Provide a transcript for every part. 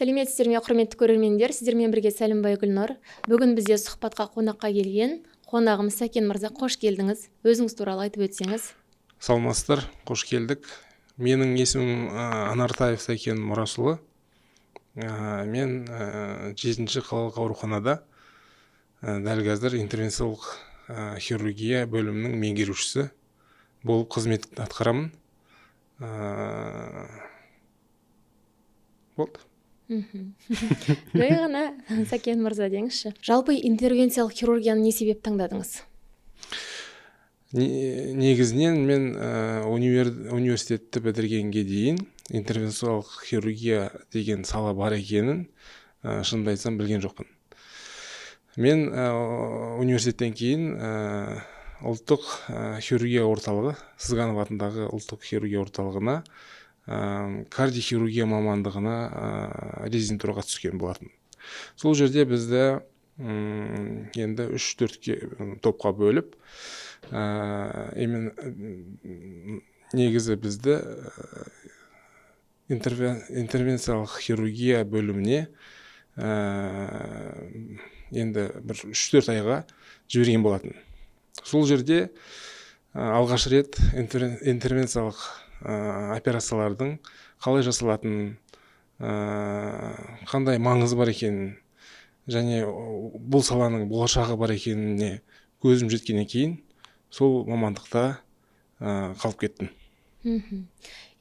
Сәлеметсіздер ме, құрметті көрермендер! Сіздермен бірге Сәлімбай Гүлнұр. Бүгін бізде сұхбатқа, қонаққа келген қонағымыз Сәкен мырза. Қош келдіңіз! Өзіңіз туралы айтып өтсеңіз. Саламатсыздар, қош келдік! Менің есімім Анартаев Сәкен Мұрасұлы. Мен жетінші қалалық ауруханада дәл қазір интервенциялық хирургия бөлімінің меңгерушісі болып қызмет атқарамын. Болды. Жай ғана Сәкен мырза деңізші. Жалпы, интервенциялық хирургияны не себеп таңдадыңыз? Негізінен мен университетті бітіргенге дейін интервенциялық хирургия деген сала бар екенін, шынымды айтсам, білген жоқпын. Мен университеттен кейін ұлттық хирургия орталығы, Сызғанов атындағы ұлттық хирургия орталығына кардиохирургия мамандығына резидентураға түскен болатын. Сол жерде бізді енді үш төртке топқа бөліп, именно негізі бізді интервенциялық хирургия бөліміне енді бір 3-4 айға жіберген болатын. Сол жерде алғаш рет интервенциялық операциялардың қалай жасалатынын, қандай маңызы бар екенін және бұл саланың болашағы бар екеніне көзім жеткеннен кейін сол мамандықта қалып кеттім.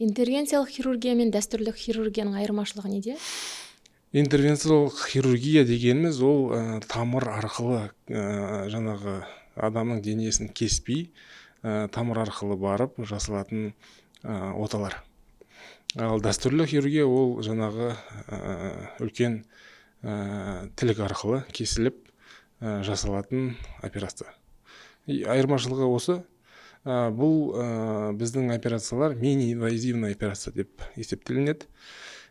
Интервенциялық хирургия мен дәстүрлі хирургияның айырмашылығы неде? Интервенциялық хирургия дегеніміз ол тамыр арқылы, жаңағы адамның денесін кеспей, тамыр арқылы барып жасалатын оталар. Ал дәстүрлі хирургия ол жаңағы үлкен тілік арқылы кесіліп жасалатын операция. И айырмашылығы осы. Бұл біздің операциялар мини-инвазивный операция деп есептелінеді,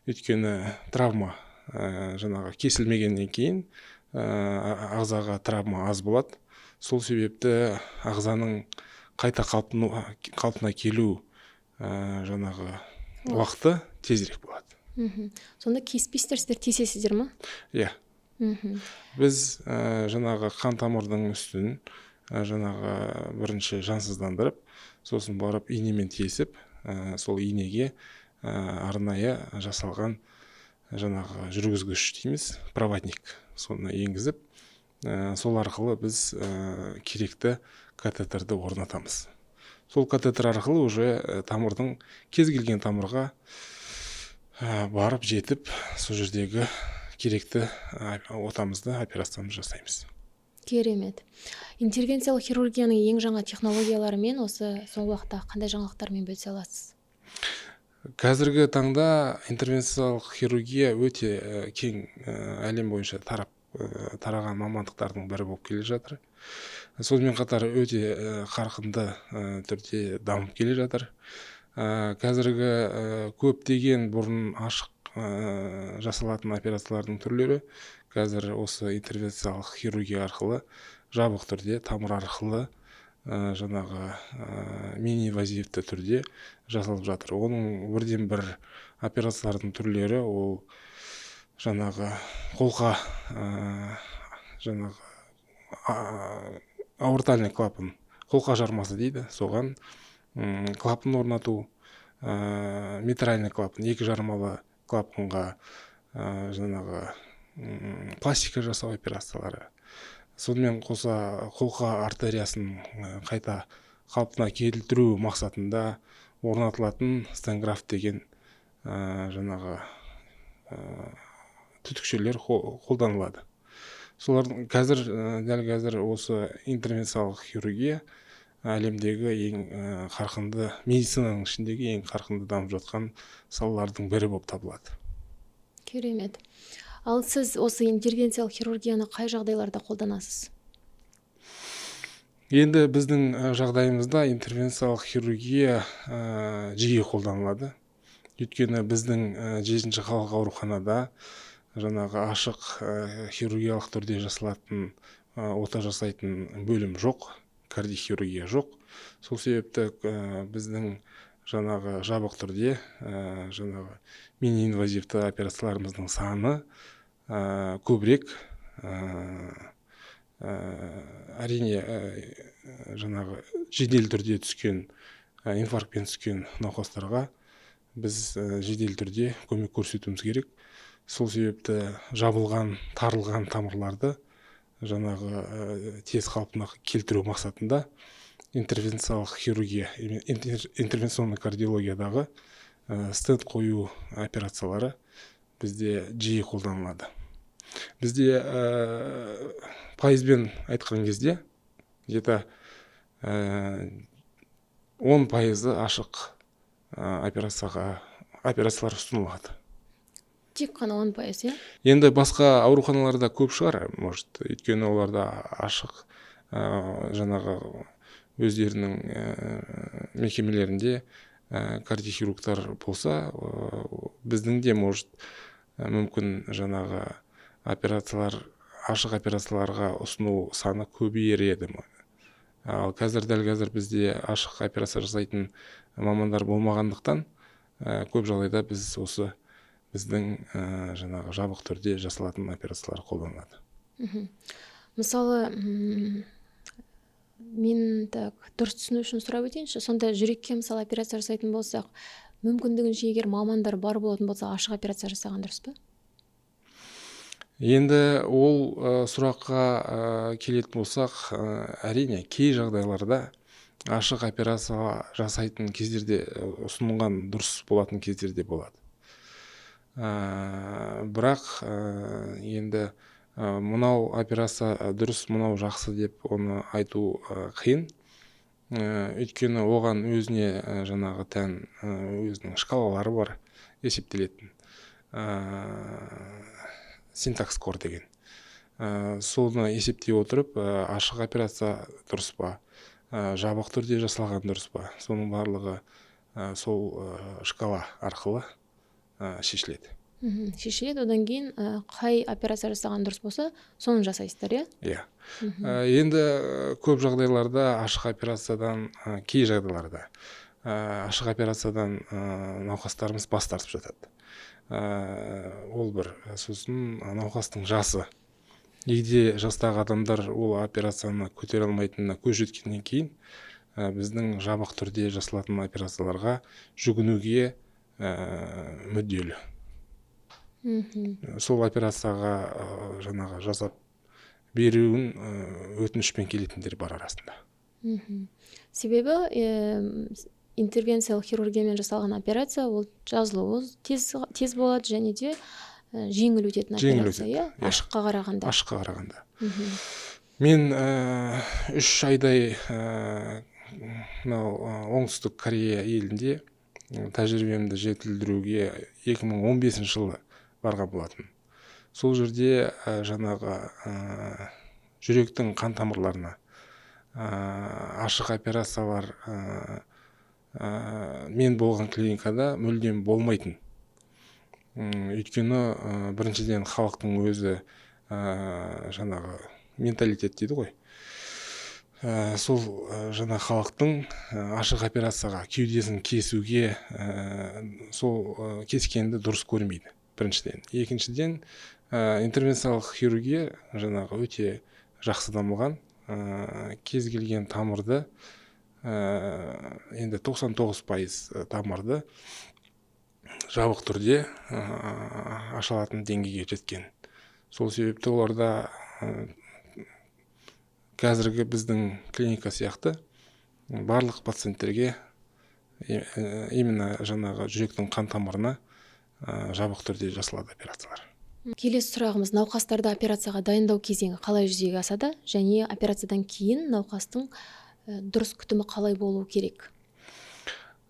өйткені травма жаңағы кесілмегеннен кейін ағзаға травма аз болады. Сол себепті ағзаның қайта қалпына келу жаңағы уақыты тезірек болады. Сонда кеспейсіздер, сіздер тесесіздер ма? Иә. Біз жаңағы қан тамырдың үстін жаңағы бірінші жансыздандырып, сосын барып инемен тесіп, сол инеге арнайы жасалған жаңағы жүргізгіш дейміз, проводник, соны енгізіп, сол арқылы біз керекті катетерді орнатамыз. Сол катетер арқылы уже тамырдың, кез келген тамырға барып жетіп, сол жердегі керекті отамызды, операциямызды жасаймыз. Керемет! Интервенциялық хирургияның ең жаңа технологияларымен, осы соңғы уақытта қандай жаңалықтармен бөлісе аласыз? Қазіргі таңда интервенциялық хирургия өте кең әлем бойынша тараған мамандықтардың бірі болып келе жатыр. Сонымен қатар өте қарқынды түрде дамып келе жатыр. Қазіргі көптеген бұрын ашық жасалатын операциялардың түрлері қазір осы интервенциялық хирургия арқылы жабық түрде, тамыр арқылы, жаңағы мини-инвазивті түрде жасалып жатыр. Оның бірден бір операциялардың түрлері ол жаңағы қолқа, жаңағы аортальный клапан, қолқа жармасы дейді, соған клапан орнату, митральный клапан, екі жармалы клапанға жаңағы пластика жасау операциялары, сонымен қоса қолқа артериясын қайта қалпына келтіру мақсатында орнатылатын стенграфт деген жаңағы түтікшелер қолданылады. Солардың қазір, дәл қазір осы интервенциялық хирургия әлемдегі ең қарқынды, медицинаның ішіндегі ең қарқынды дамып жатқан салалардың бірі болып табылады. Керемет! Ал сіз осы интервенциялық хирургияны қай жағдайларда қолданасыз? Енді біздің жағдайымызда интервенциялық хирургия жиі қолданылады, өйткені біздің жетінші қалалық ауруханада жаңағы ашық хирургиялық түрде жасалатын ота жасайтын бөлім жоқ, кардиохирургия жоқ. Сол себепті біздің Жаңағы жабық түрде жаңағы мини инвазивті операцияларымыздың саны көбірек. Әрине, жаңағы жедел түрде түскен, инфарктпен түскен науқастарға біз жедел түрде көмек көрсетуіміз керек. Сол себепті жабылған, тарылған тамырларды жаңағы тез қалпына келтіру мақсатында интервенциялық хирургия, интервенционный кардиологиядағы стент қою операциялары бізде жиі қолданылады. Бізде пайызбен айтқан кезде, где-то 10%-ы ашық операциялар ұсынылады. Тек қана 10%, иә? Енді басқа ауруханаларда көп шығар, может, өйткені оларда ашық жаңағы өздерінің мекемелерінде кардиохирургтар болса, біздің де, может, мүмкін, жаңағы операциялар, ашық операцияларға ұсыну саны көбейер еді. Ал қазір, дәл қазір бізде ашық операция жасайтын мамандар болмағандықтан, көп жағдайда біз осы біздің жаңағы жабық түрде жасалатын операциялар қолданылады. Мысалы, мен так дұрыс түсіну үшін сұрап өтейінші. Сонда жүрекке, мысалы, операция жасайтын болсақ, мүмкіндігінше, егер мамандар бар болатын болса, ашық операция жасаған дұрыс па? Енді ол сұраққа келетін болсақ, әрине, кей жағдайларда ашық операция жасайтын кездерде, ұсынылған дұрыс болатын кездер де болады. Бірақ енді мынау операция дұрыс, мынау жақсы деп оны айту қиын. Өйткені оған өзіне жаңағы тән өзінің шкалалары бар есептелетін, SYNTAX score деген. Соны есептей отырып, ашық операция дұрыс па, жабық түрде жасалған дұрыс па, соның барлығы сол шкала арқылы шешіледі. Шешіледі. Одан кейін қай операция жасаған дұрыс болса, соны жасайсыздар, иә? Иә. Енді көп жағдайларда ашық операциядан, кей жағдайларда ашық операциядан науқастарымыз бас тартып жатады. Ол бір. Сосын науқастың жасы, егде жастағы адамдар ол операцияны көтере алмайтынына көз жеткеннен кейін, біздің жабық түрде жасалатын операцияларға жүгінуге мүдделі. Сол операцияға жаңағы жасап беруін өтінішпен келетіндер бар арасында. Себебі интервенциялық хирургиямен жасалған операция ол жазылуы тез, тез болады және де жеңіл өтетін Жеңіл операция, өтеді, иә? Иә. Ашыққа қарағанда. Ашыққа қарағанда. Мен 3 айдай мынау Оңтүстік Корея елінде тәжірибемді жетілдіруге 2015 жылы барған болатын. Сол жерде жаңағы жүректің қан тамырларына ашық операциялар мен болған клиникада мүлдем болмайтын. Өйткені біріншіден, халықтың өзі жаңағы менталитет дейді ғой, сол жаңа халықтың ашық операцияға, кеудесін кесуге, сол кескенді дұрыс көрмейді біріншіден. Екіншіден, интервенциялық хирургия жаңағы өте жақсы дамыған. Кез келген тамырды, енді 99% тамырды жабық түрде аша алатын деңгейге жеткен. Сол себепті оларда қазіргі біздің клиника сияқты барлық пациенттерге именно жаңағы жүректің қан тамырына жабық түрде жасалады операциялар. Келесі сұрағымыз: науқастарды операцияға дайындау кезеңі қалай жүзеге асады және операциядан кейін науқастың дұрыс күтімі қалай болуы керек?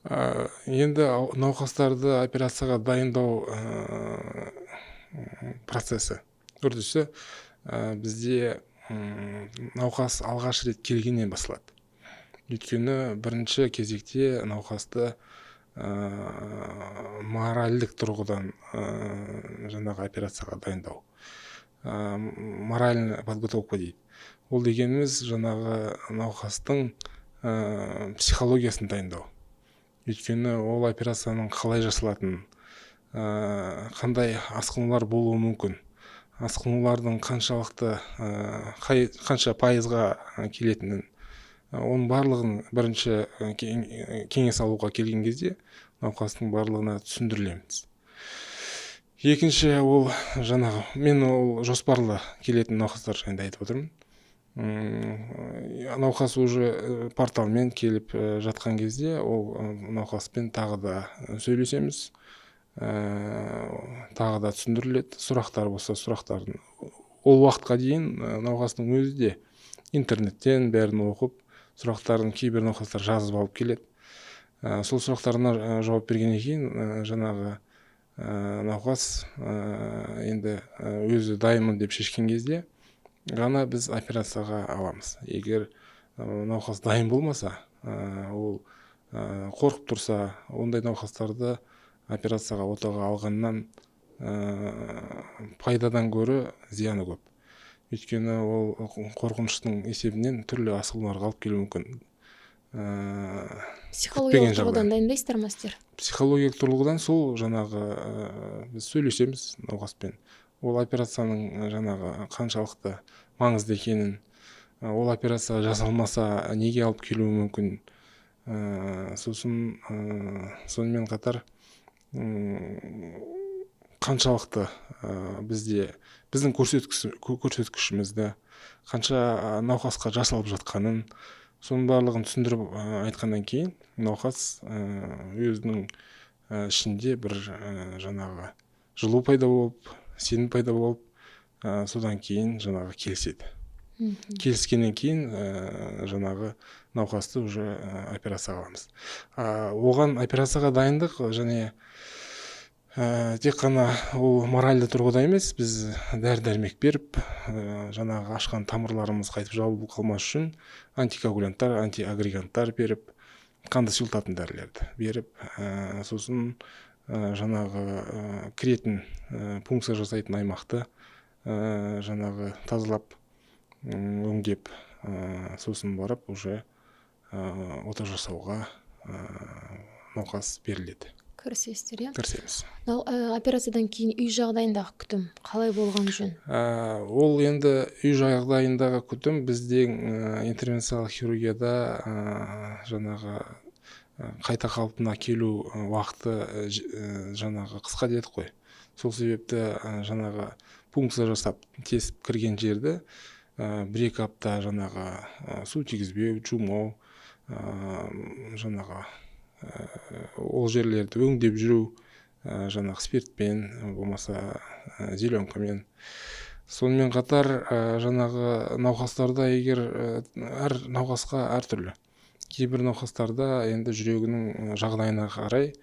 Енді науқастарды операцияға дайындау процесі, үрдісі бізде науқас алғаш рет келгеннен басталады. Өйткені бірінші кезекте науқасты моральдік тұрғыдан жаңағы операцияға дайындау, моральная подготовка дейді. Ол дегеніміз жаңағы науқастың психологиясын дайындау. Өйткені ол операцияның қалай жасалатынын, қандай асқынулар болуы мүмкін, асқынулардың қаншалықты, қанша пайызға келетінін, оның барлығын бірінші кеңес алуға келген кезде науқастың барлығына түсіндірілеміз. Екінші, ол жаңағы мен ол жоспарлы келетін науқастар жайында айтып отырмын. Науқас уже порталмен келіп жатқан кезде ол науқаспен тағы да сөйлесеміз, тағы да түсіндіріледі. Сұрақтар болса, сұрақтарын ол уақытқа дейін науқастың өзі де интернеттен бәрін оқып, сұрақтарын кейбір науқастар жазып алып келеді. Сол сұрақтарына жауап бергеннен кейін жаңағы науқас енді өзі дайынмын деп шешкен кезде ғана біз операцияға аламыз. Егер науқас дайын болмаса, ол қорқып тұрса, ондай науқастарды операцияға, отаға алғаннан пайдадан гөрі зияны көп. Өйткені ол қорқыныштың есебінен түрлі асқынуларға алып келуі мүмкін. Психологиялық тұрғыдан дайындайсыздар ма сіздер? Психологиялық тұрғыдан сол жаңағы біз сөйлесеміз науқаспен. Ол операцияның жаңағы қаншалықты маңызды екенін, ол операция жасалмаса неге алып келуі мүмкін. Сосын сонымен қатар қаншалықты бізде біздің көрсеткішімізді қанша науқасқа жасалып жатқанын, соның барлығын түсіндіріп айтқаннан кейін науқас өзінің ішінде бір жаңағы жылу пайда болып, сенім пайда болып, содан кейін жаңағы келіседі. Келіскеннен кейін жаңағы науқасты уже операцияға аламыз. Оған операцияға дайындық және тек қана ол моральды тұрғыда емес, біз дәрі-дәрмек беріп, жаңағы ашқан тамырларымыз қайтып жабылып қалмас үшін антикоагулянттар, антиагреганттар беріп, қанды сұйылтатын дәрілерді беріп, сосын жаңағы кіретін, пункция жасайтын аймақты жаңағы тазалап, өңдеп, сосын барып уже ота жасауға науқас беріледі. Кірісесіздер, иә? Кірісеміз. Операциядан кейін үй жағдайындағы күтім қалай болған жөн? Ол енді үй жағдайындағы күтім бізде интервенциялық хирургияда жаңағы қайта қалпына келу уақыты жаңағы қысқа дедік қой. Сол себепті жаңағы пункция жасап тесіп кірген жерді 1-2 апта жаңағы су тигізбеу, жумау, жаңағы ол жерлерді өңдеп жүру, жаңағы спиртпен, болмаса зеленкамен. Сонымен қатар жаңағы науқастарда, егер әр науқасқа әртүрлі, кейбір науқастарда енді жүрегінің жағдайына қарай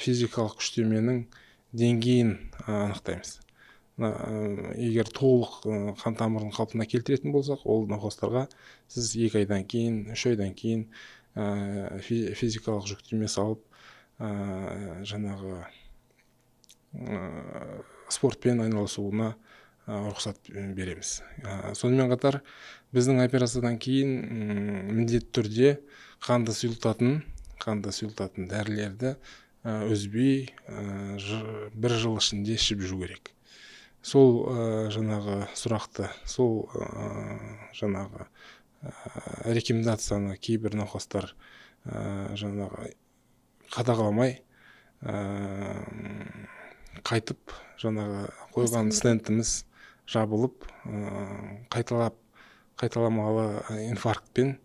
физикалық күштеменің деңгейін анықтаймыз. Егер толық қан тамырын қалпына келтіретін болсақ, ол науқастарға сіз 2 айдан кейін, 3 айдан кейін физикалық жүктеме салып, жаңағы спортпен айналысуына рұқсат береміз. Сонымен қатар біздің операциядан кейін міндетті түрде қанды сұйылтатын дәрілерді үзбей 1 жыл ішінде ішіп жүру керек. Сол жаңағы сұрақты, сол жаңағы рекомендацияны кейбір науқастар жаңағы қадағаламай қайтып жаңағы қойған стентіміз жабылып, қайталамалы инфарктпен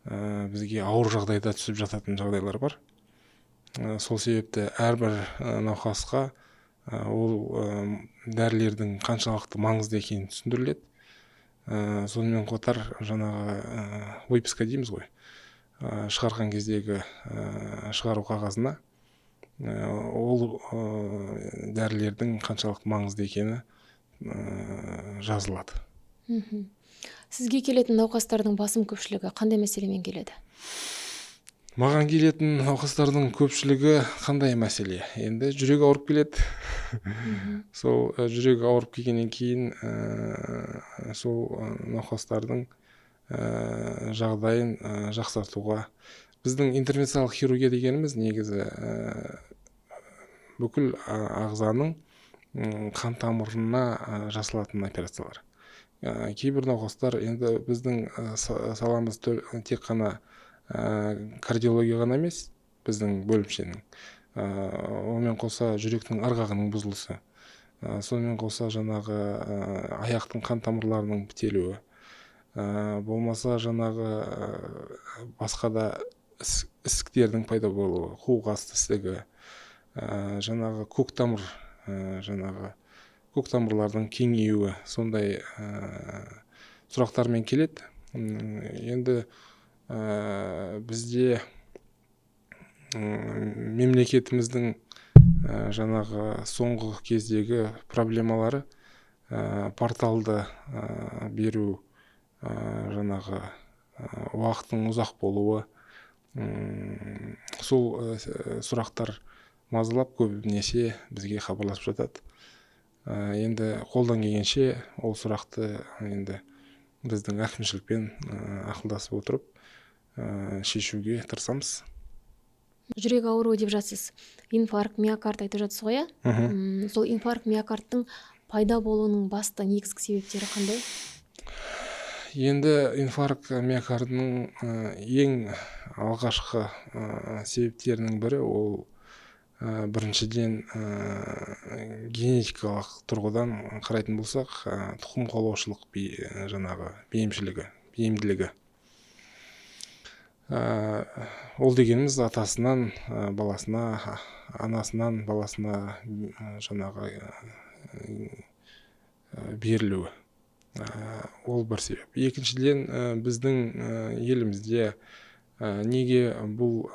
бізге ауыр жағдайда түсіп жататын жағдайлар бар. Сол себепті әрбір науқасқа ол дәрілердің қаншалықты маңызды екенін түсіндіріледі. Сонымен қатар жаңағы выписка дейміз ғой, шығарған кездегі шығару қағазына ол дәрілердің қаншалықты маңызды екені жазылады. Сізге келетін науқастардың басым көпшілігі қандай мәселемен келеді? Маған келетін науқастардың көпшілігі қандай мәселе? Енді жүрегі ауырып келеді. Сол жүрегі ауырып келгеннен кейін сол науқастардың жағдайын жақсартуға Біздің интервенциялық хирургия дегеніміз негізі бүкіл ағзаның қан тамырына жасалатын операциялар. Кейбір науқастар, енді біздің саламыз тек қана кардиология ғана емес, біздің бөлімшенің, онымен қоса жүректің ырғағының бұзылысы, сонымен қоса жаңағы аяқтың қан тамырларының бітелуі, болмаса жаңағы басқа да ісіктердің пайда болуы, қуық асты ісігі, жаңағы көк тамыр, жаңағы көк тамырлардың кеңеюі, сондай сұрақтармен келеді. Енді бізде мемлекетіміздің жаңағы соңғы кездегі проблемалары, порталды беру, жаңағы уақыттың ұзақ болуы, сол сұрақтар мазалап, көбінесе бізге хабарласып жатады. Енді қолдан келгенше ол сұрақты енді біздің әкімшілікпен ақылдасып отырып шешуге тырысамыз. Жүрек ауруы деп жатсыз, инфаркт миокард айтып жатсыз ғой, иә? Сол инфаркт миокардтың пайда болуының басты негізгі себептері қандай? Енді инфаркт миокардының ең алғашқы себептерінің бірі ол біріншіден, генетикалық тұрғыдан қарайтын болсақ, тұқым қуалаушылық жаңағы бейімшілігі, бейімділігі. Ол дегеніміз атасынан баласына, анасынан баласына жаңағы берілуі. Ол бір себеп. Екіншіден, біздің елімізде неге бұл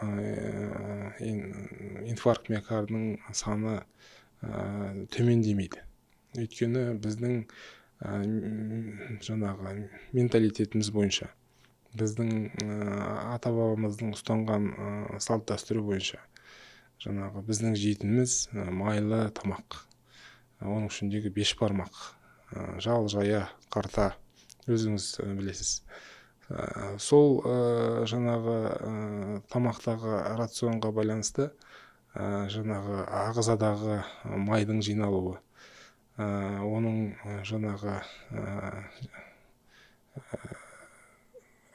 инфаркт миокардының саны төмендемейді? Өйткені біздің жаңағы менталитетіміз бойынша, біздің ата бабамыздың ұстанған салт дәстүрі бойынша жаңағы біздің жейтініміз майлы тамақ, оның ішіндегі бешбармақ, жал жая, қарта, өзіңіз білесіз. Сол жаңағы тамақтағы рационға байланысты жаңағы ағзадағы майдың жиналуы, оның жаңағы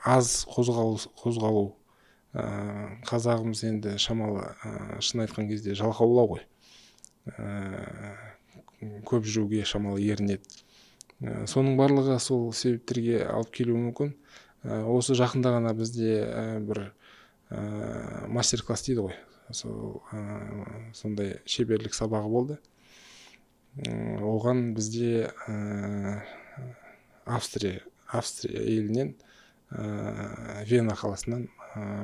аз қозғалу. Қазағымыз енді шамалы, шын айтқан кезде, жалқаулау ғой, көп жүруге шамалы ерінеді. Соның барлығы сол себептерге алып келуі мүмкін. Осы жақында ғана бізде бір мастер класс дейді ғой, сол сондай шеберлік сабағы болды. Оған бізде Австрия елінен, Вена қаласынан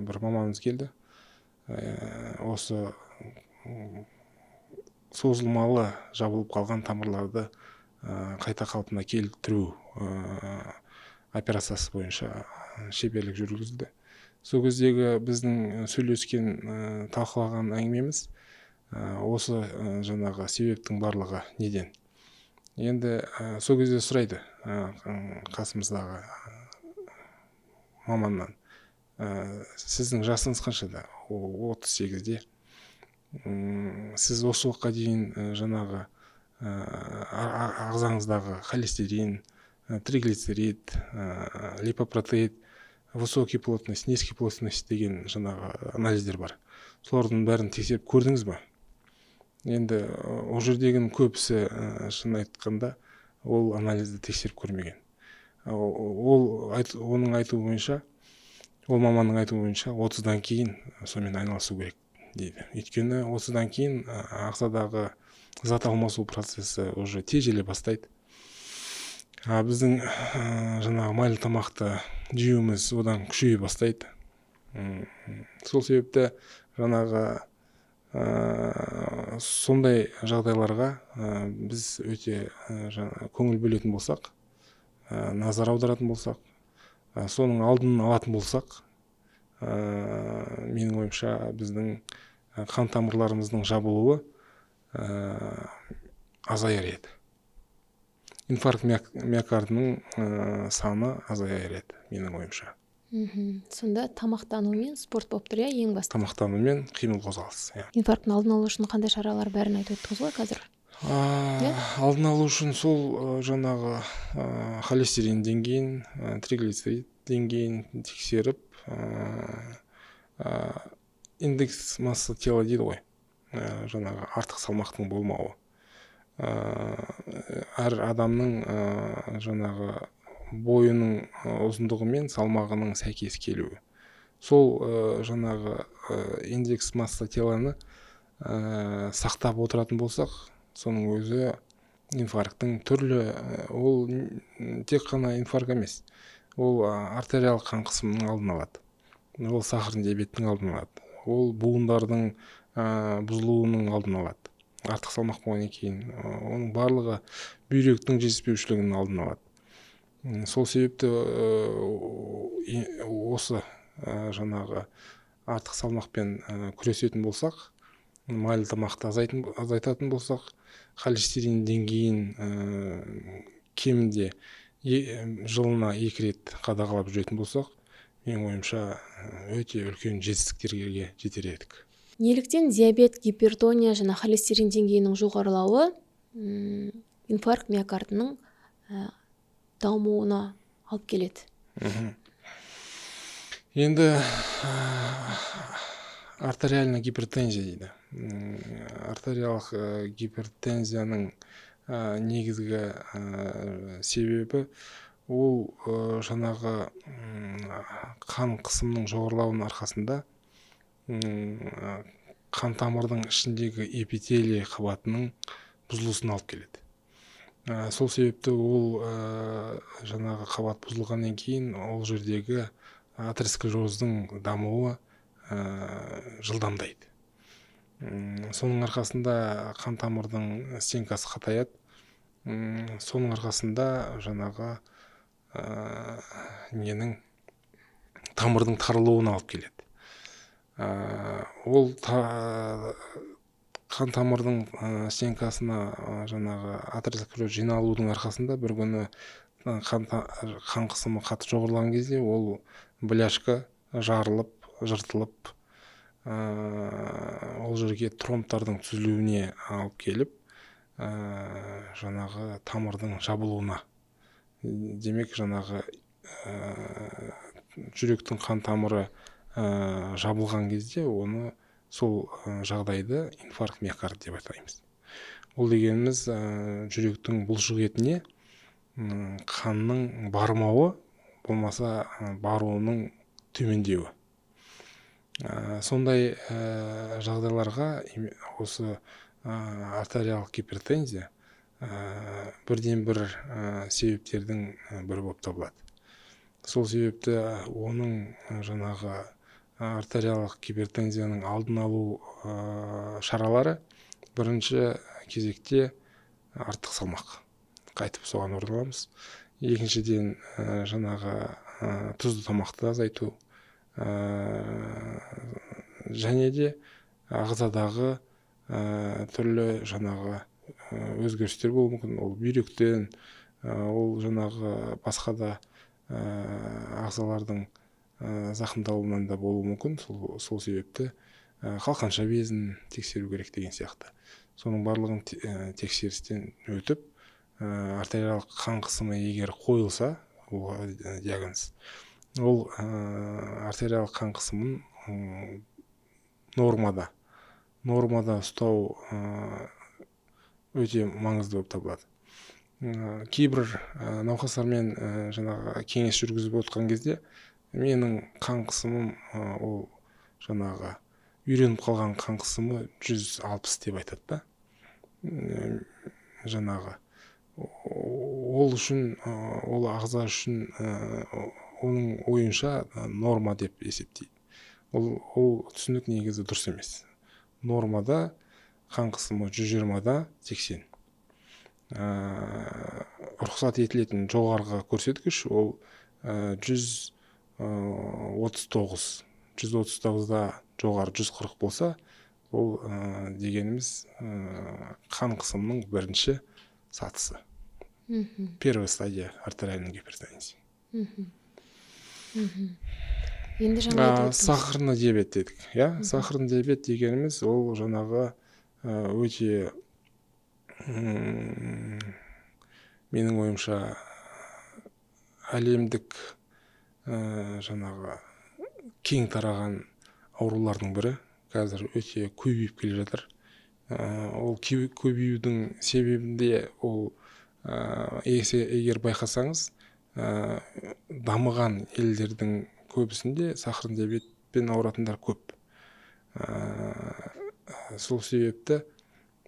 бір маманымыз келді. Осы созылмалы жабылып қалған тамырларды қайта қалпына келтіру операциясы бойынша шеберлік жүргізілді. Сол кездегі біздің сөйлескен, талқылаған әңгімеміз осы жаңағы себептің барлығы неден? Енді сол кезде сұрайды қасымыздағы маманнан: сіздің жасыңыз қаншада? 38-де. Сіз осы уақытқа дейін жаңағы ағзаңыздағы холестерин, триглицерид, липопротеид, высокий плотность, низкий плотность деген жаңағы анализдер бар, солардың бәрін тексеріп көрдіңіз ба? Енді ол жердегінің көбісі, шын айтқанда, ол анализді тексеріп көрмеген. Ол оның айтуы бойынша, ол маманның айтуы бойынша, 30-дан кейін сонымен айналысу керек дейді. Өйткені 30-дан кейін ағзадағы зат алмасу процесі уже тежеле бастайды, а біздің жаңағы майлы тамақты жеуіміз одан күшейе бастайды. Сол себепті жаңағы сондай жағдайларға біз өте көңіл бөлетін болсақ, назар аударатын болсақ, соның алдын алатын болсақ, менің ойымша, біздің қан тамырларымыздың жабылуы азаяр еді, инфаркт миокардының саны азаяр еді, менің ойымша. Сонда тамақтану мен спорт болып тұр, иә, ең басты? Тамақтану мен қимыл, қозғалыс, иә. Инфаркттың алдын алу үшін қандай шаралар, бәрін айтып өттіңіз ғой қазір. Иә? Алдын алу үшін сол жаңағы холестерин деңгейін, триглицерид деңгейін тексеріп, индекс массы тела дейді ғой, жаңағы артық салмақтың болмауы, әр адамның жаңағы бойының ұзындығы мен салмағының сәйкес келуі. Сол жаңағы индекс масса тела ны сақтап отыратын болсақ, соның өзі инфаркттың түрлі, ол тек қана инфаркт емес, ол артериялық қан қысымының алдын алады, ол сахарный диабеттің алдын алады, ол буындардың бұзылуының алдын алады. Артық салмақ болғаннан кейін оның барлығы бүйректің жетіспеушілігінің алдын алады. Сол себепті осы жаңағы артық салмақпен күресетін болсақ, майлы тамақты азайтатын болсақ, холестерин деңгейін кемінде жылына екі рет қадағалап жүретін болсақ, менің ойымша, өте үлкен жетістіктерге жетер едік. Неліктен диабет, гипертония және холестерин деңгейінің жоғарылауы инфаркт миокардының дамуына алып келеді? Енді артериальная гипертензия дейді. Артериялық гипертензияның негізгі себебі ол жаңағы қан қысымының жоғарылауының арқасында қан тамырдың ішіндегі эпителий қабатының бұзылысына алып келеді. Сол себепті ол жаңағы қабат бұзылғаннан кейін ол жердегі атеросклероздың дамуы жылдамдайды. Соның арқасында қан тамырдың стенка сы қатаяды. Соның арқасында жаңағы ненің, тамырдың тарылуына алып келеді. Ол қан тамырдың стенка сына жаңағы атеросклероз жиналудың арқасында бір күні қан қысымы қатты жоғарылаған кезде ол бляшка жарылып, жыртылып, ол жерге тромбтардың түзілуіне алып келіп, жаңағы тамырдың жабылуына, демек, жаңағы жүректің қан тамыры жабылған кезде оны, сол жағдайды инфаркт миокарда деп атаймыз. Ол дегеніміз жүректің бұлшық етіне қанның бармауы болмаса баруының төмендеуі. Сондай жағдайларға осы артериялық гипертензия бірден бір себептердің бірі болып табылады. Сол себепті оның жаңағы артериялық гипертензияның алдын алу шаралары бірінші кезекте артық салмақ, қайтып соған ораламыз. Екіншіден, жаңағы тұзды тамақты азайту және де ағзадағы түрлі жаңағы өзгерістер болуы мүмкін. Ол бүйректен, ол жаңағы басқа да ағзалардың зақымдалуынан да болуы мүмкін. Сол себепті қалқанша безін тексеру керек деген сияқты. Соның барлығын тексерістен өтіп, артериялық қан қысымы егер қойылса, ол диагноз, ол артериялық қан қысымын нормада ұстау өте маңызды болып табылады. Кейбір науқастармен жаңағы кеңес жүргізіп отқан кезде менің қан қысымым, ол жаңағы үйреніп қалған қан қысымы 160 деп айтады да. Жаңағы ол үшін, ол ағза үшін, оның ойынша норма деп есептейді. Ол түсінік негізі дұрыс емес. Нормада қан қысымы 120-да 80. Рұқсат етілетін жоғарғы көрсеткіш ол 139. 139-да жоғары 140 болса, ол дегеніміз қан қысымының бірінші сатысы, первая стадия артериальной гипертензии. Енді жаңа айтып өттіңіз. Сахарный диабет дедік, иә. Сахарный диабет дегеніміз ол жаңағы өте, менің ойымша, әлемдік жаңағы кең тараған аурулардың бірі. Қазір өте көбейіп келе жатыр. Ол көбеюдің себебінде ол, егер байқасаңыз, дамыған елдердің көбісінде сахарный диабетпен ауыратындар көп. Сол себепті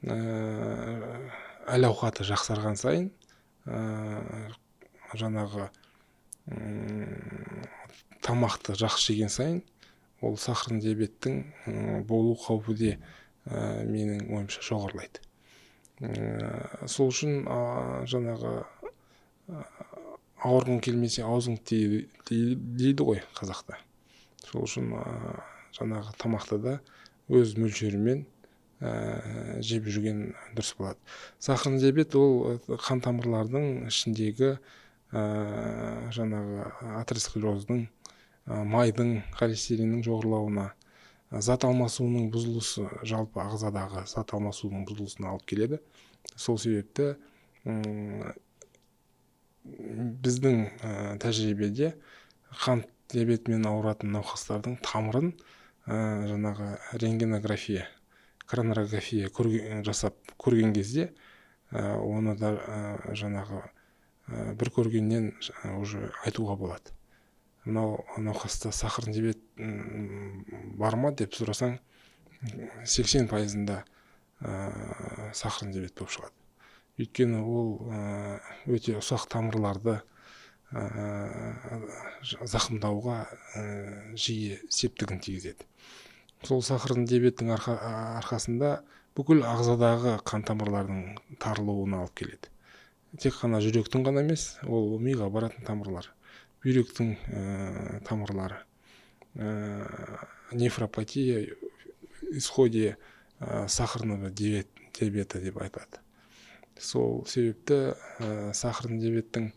әл ауқаты жақсарған сайын, жаңағы тамақты жақсы жеген сайын ол сахарный диабеттің болу қаупі де, менің ойымша, жоғарылайды. Сол үшін жаңағы ауырғың келмесе, аузың дейді ғой қазақта. Сол үшін жаңағы тамақты да өз мөлшерімен жеп жүрген дұрыс болады. Сахарный диабет ол қан тамырлардың ішіндегі жаңағы атеросклероздың, майдың, холестериннің жоғарылауына, зат алмасуының бұзылысы, жалпы ағзадағы зат алмасуының бұзылысына алып келеді. Сол себепті біздің тәжірибеде қант диабетімен ауыратын науқастардың тамырын жаңағы рентгенография, коронарография жасап көрген кезде, оны да жаңағы бір көргеннен уже айтуға болады: мынау науқаста сахарный диабет бар ма деп сұрасаң, 80%-ында сахарный диабет болып шығады. Өйткені ол өте ұсақ тамырларды зақымдауға жиі септігін тигізеді. Сол сахарный диабеттің арқасында бүкіл ағзадағы қан тамырлардың тарылуына алып келеді. Тек қана жүректің ғана емес, ол миға баратын тамырлар, бүйректің тамырлары, нефропатия исходе сахарного диабета деп айтады. Сол себепті сахарный диабеттің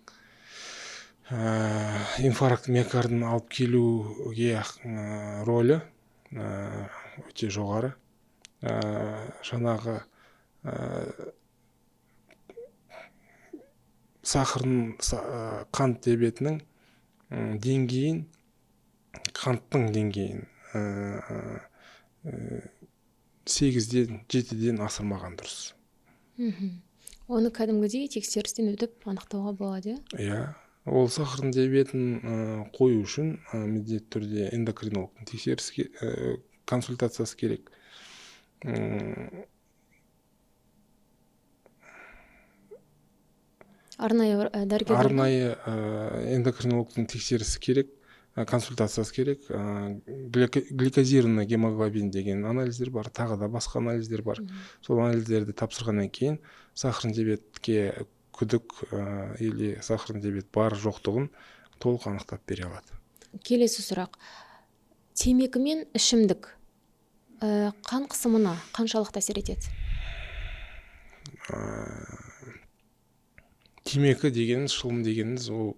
инфаркт миокардын алып келуге рөлі өте жоғары. Жаңағы сахардың, қант диабетінің деңгейін, қанттың деңгейін 8-ден, 7-ден асырмаған дұрыс. Оны кәдімгідей тексерістен өтіп анықтауға болады, иә? Иә, ол сахарный диабетін қою үшін міндетті түрде эндокринологтың тексерісі, консультациясы керек. Арнайы дәрігерлер Арнайы эндокринологтың тексерісі керек, консультациясы керек. Гликозированный гемоглобин деген анализдер бар, тағы да басқа анализдер бар. Сол анализдерді тапсырғаннан кейін сахарный диабетке күдік или сахарный диабет бар жоқтығын толық анықтап бере алады. Келесі сұрақ: темекі мен ішімдік қан қысымына қаншалықты әсер етеді? Темекі дегеніміз, шылым дегеніміз ол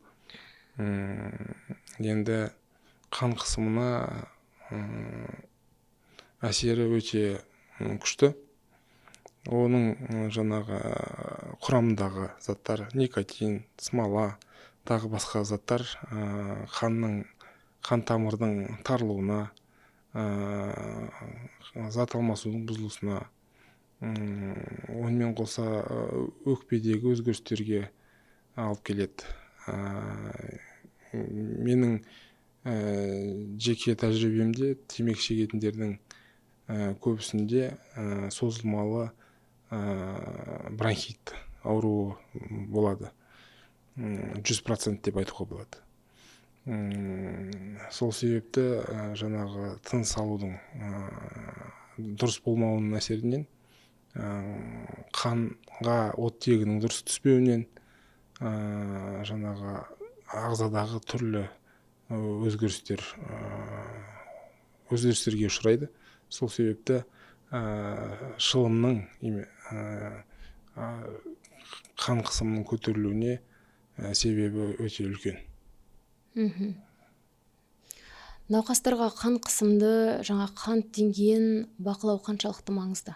енді қан қысымына әсері өте күшті. Оның жаңағы құрамындағы заттар, никотин, смола, тағы басқа заттар қанның, қан тамырдың тарылуына, зат алмасудың бұзылысына, онымен қоса өкпедегі өзгерістерге алып келеді. Менің жеке тәжірибемде темекі шегетіндердің көбісінде созылмалы бронхит ауруы болады, 100% деп айтуға болады. Сол себепті жаңағы тыныс алудың дұрыс болмауының әсерінен, қанға оттегінің дұрыс түспеуінен, жаңағы ағзадағы түрлі өзгерістерге ұшырайды. Сол себепті шылымның қан қысымының көтерілуіне себебі өте үлкен. Науқастарға қан қысымды, жаңа қант деңгейін бақылау қаншалықты маңызды?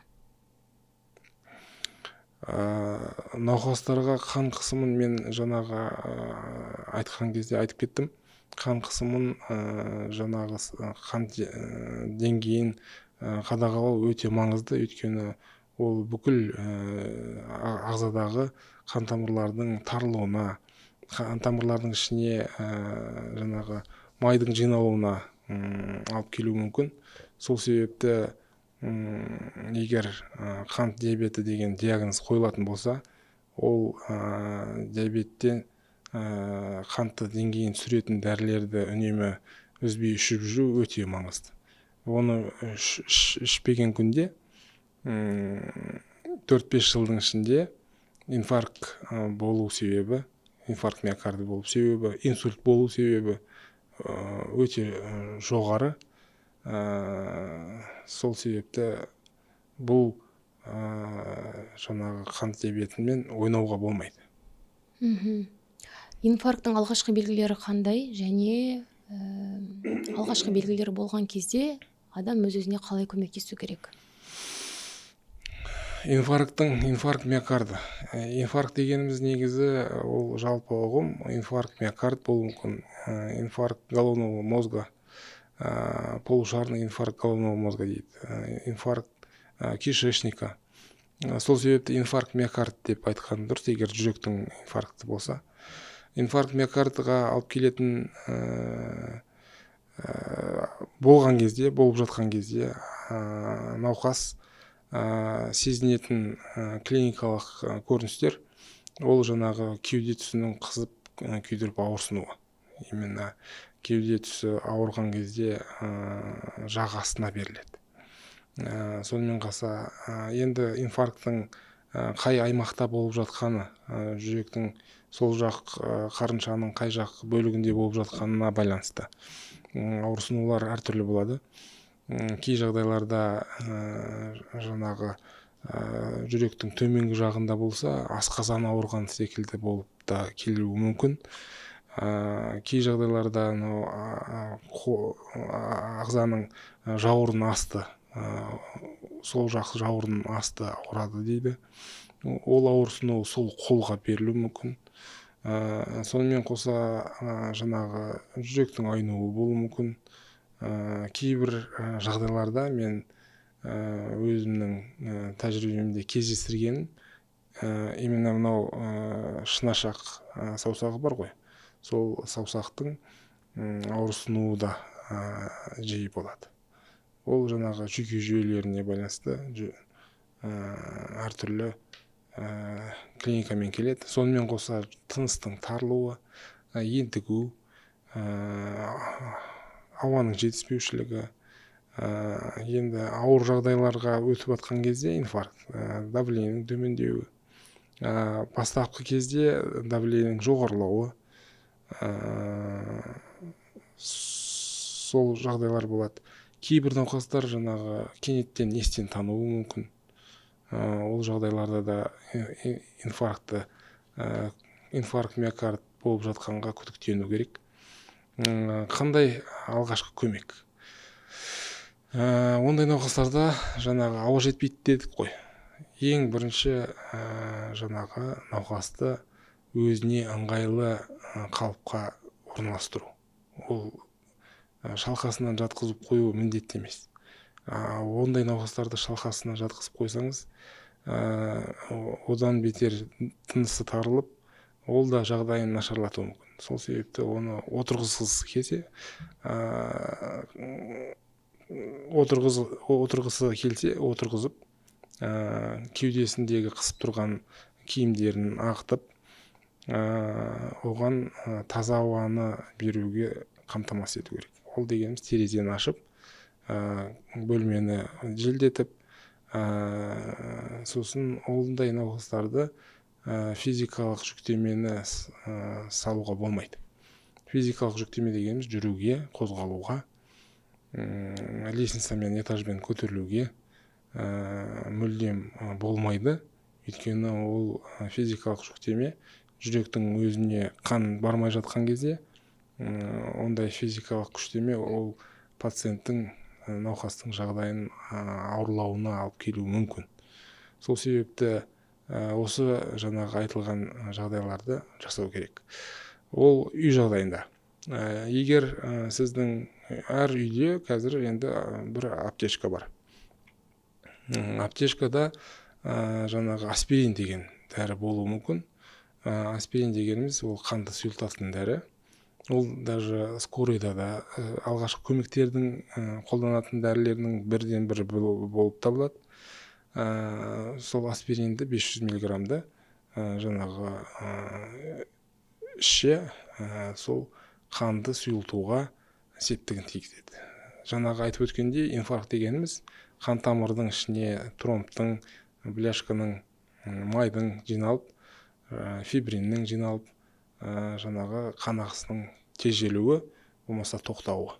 Науқастарға қан қысымын мен жаңағы айтқан кезде айтып кеттім. Қан қысымын, жаңағы қант деңгейін қадағалау өте маңызды, өйткені ол бүкіл ағзадағы қан тамырлардың тарылуына, қан тамырлардың ішіне жаңағы майдың жиналуына алып келуі мүмкін. Сол себепті егер қант диабеті деген диагноз қойылатын болса, ол диабеттен қантты деңгейін түсіретін дәрілерді үнемі үзбей ішіп жүру өте маңызды. Оны ішпеген күнде 4-5 жылдың ішінде инфаркт болу себебі, инфаркт миокарда болу себебі, инсульт болу себебі өте жоғары. Сол себепті бұл жаңағы қант диабетімен ойнауға болмайды. Инфаркттың алғашқы белгілері қандай және алғашқы белгілері болған кезде адам өз өзіне қалай көмектесу керек? Инфаркт миокарда. Инфаркт дегеніміз негізі ол жалпы ұғым. Инфаркт миокард болуы мүмкін, инфаркт головного мозга, полушарный инфаркт головного мозга дейді, инфаркт кишечника. Сол себепті инфаркт миокард деп айтқан дұрыс, егер жүректің инфаркті болса. Инфаркт миокардға алып келетін болған кезде, болып жатқан кезде науқас сезінетін клиникалық көріністер ол жаңағы кеуде тұсының қызып, күйдіріп ауырсынуы. Именно кеуде тұсы ауырған кезде жақ астына беріледі. Сонымен қоса енді инфаркттың қай аймақта болып жатқаны, жүректің сол жақ қарыншаның қай жақ бөлігінде болып жатқанына байланысты ауырсынулар әртүрлі болады. Кей жағдайларда жаңағы жүректің төменгі жағында болса, асқазан ауырған секілді болып та келуі мүмкін. Кей жағдайларда анау ағзаның жауырын асты, сол жақ жауырын асты ауырады дейді. Ол ауырсыну сол қолға берілуі мүмкін. Сонымен қоса жаңағы жүректің айнуы болуы мүмкін. Кейбір жағдайларда мен өзімнің тәжірибемде кездестіргенім, именно мынау шынашақ саусағы бар ғой, сол саусақтың ауырсынуы да жиі болады. Ол жаңағы жүйке жүйелеріне байланысты әртүрлі клиникамен келеді. Сонымен қоса тыныстың тарылуы, ентігу, ауаның жетіспеушілігі. Енді ауыр жағдайларға өтіп жатқан кезде инфаркт, давлениенің төмендеуі, бастапқы кезде давлениенің жоғарылауы, сол жағдайлар болады. Кейбір науқастар жаңағы кенеттен естен тануы мүмкін. Ол жағдайларда да инфаркт миокард болып жатқанға күдіктену керек. Қандай алғашқы көмек? Ондай науқастарда жаңағы ауа жетпейді дедік қой. Ең бірінші жаңағы науқасты өзіне ыңғайлы қалыпқа орналастыру. Ол шалқасынан жатқызып қою міндетті емес. Ондай науқастарды шалқасынан жатқызып қойсаңыз, одан бетер тынысы тарылып, ол да жағдайын нашарлатуы мүмкін. Сол себепті оны отырғызғысы келсе, отырғысы келсе отырғызып, кеудесіндегі қысып тұрған киімдерін ағытып, оған таза ауаны беруге қамтамасыз ету керек. Ол дегеніміз терезені ашып, бөлмені желдетіп, сосын ондай науқастарды физикалық жүктемені салуға болмайды. Физикалық жүктеме дегеніміз жүруге, қозғалуға, лестницамен, этажбен көтерілуге мүлдем болмайды. Өйткені ол физикалық жүктеме жүректің өзіне қан бармай жатқан кезде Ондай физикалық күштеме ол пациенттің, науқастың жағдайын ауырлауына алып келуі мүмкін. Сол себепті осы жаңағы айтылған жағдайларды жасау керек. Ол үй жағдайында. Егер сіздің әр үйде қазір енді бір аптечка бар. Аптечкада жаңағы аспирин деген дәрі болуы мүмкін. Аспирин дегеніміз ол қанды сұйылтатын дәрі. Ол даже скорыйда да алғашқы көмектердің қолданатын дәрілерінің бірден бірі болып табылады. Сол аспиринді 500 миллиграммды жаңағы ішсе, сол қанды сұйылтуға септігін тигізеді. Жаңағы айтып өткендей, инфаркт дегеніміз қан тамырдың ішіне тромбтың, бляшканың, майдың жиналып, фибриннің жиналып, жаңағы қан ағысының тежелуі болмаса тоқтауы.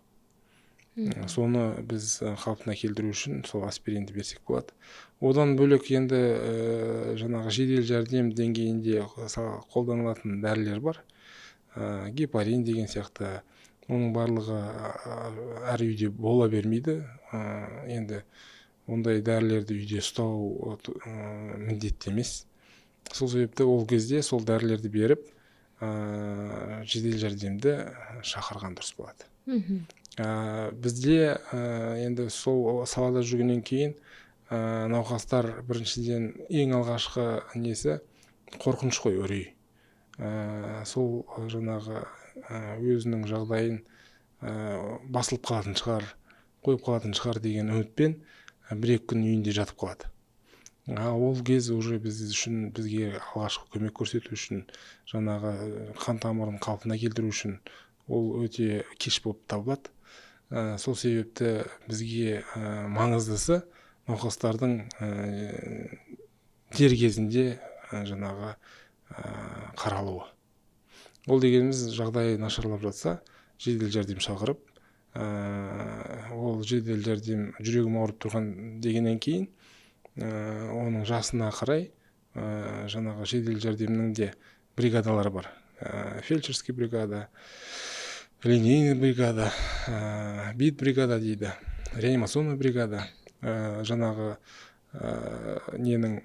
Соны біз қалпына келтіру үшін сол аспиринді берсек болады. Одан бөлек енді жаңағы жедел жәрдем деңгейінде қолданылатын дәрілер бар, гепарин деген сияқты. Оның барлығы әр үйде бола бермейді. Енді ондай дәрілерді үйде ұстау міндетті емес. Сол себепті ол кезде сол дәрілерді беріп, жедел жәрдемді шақырған дұрыс болады. Бізде енді сол салада жүргеннен кейін науқастар біріншіден ең алғашқы несі қорқыныш қой, үрей. Сол жаңағы өзінің жағдайын басылып қалатын шығар, қойып қалатын шығар деген үмітпен бір екі күн үйінде жатып қалады. А ол кез уже біз үшін, бізге алғашқы көмек көрсету үшін, жаңағы қан тамырын қалпына келтіру үшін ол өте кеш болып табылады. Сол себепті бізге маңыздысы науқастардың дер кезінде жаңағы қаралуы. Ол дегеніміз жағдайы нашарлап жатса, жедел жәрдем шақырып, ол жедел жәрдем жүрегім ауырып тұрған дегеннен кейін, оның жасына қарай жаңағы жедел жәрдемнің де бригадалары бар: фельдшерский бригада, линейный бригада, бит бригада дейді, реанимационный бригада. Жаңағы ненің,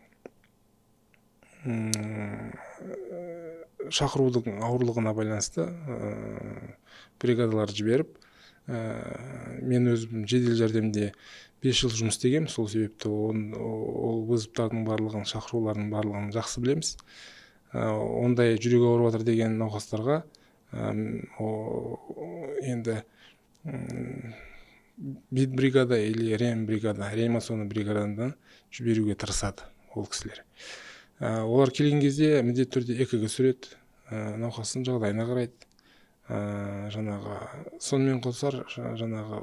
шақырудың ауырлығына байланысты бригадалар жіберіп. Мен өзім жедел жәрдемде 5 жыл жұмыс істегенмін. Сол себепті ол вызовтардың барлығын, шақырулардың барлығын жақсы білеміз. Ондай жүрегі ауырып жатыр деген науқастарға енді бит бригада или реам бригада, реанимационный бригаданы жіберуге тырысады ол кісілер. Олар келген кезде міндетті түрде ЭКГ түсіреді, науқастың жағдайына қарайды. Жаңағы сонымен қосар жаңағы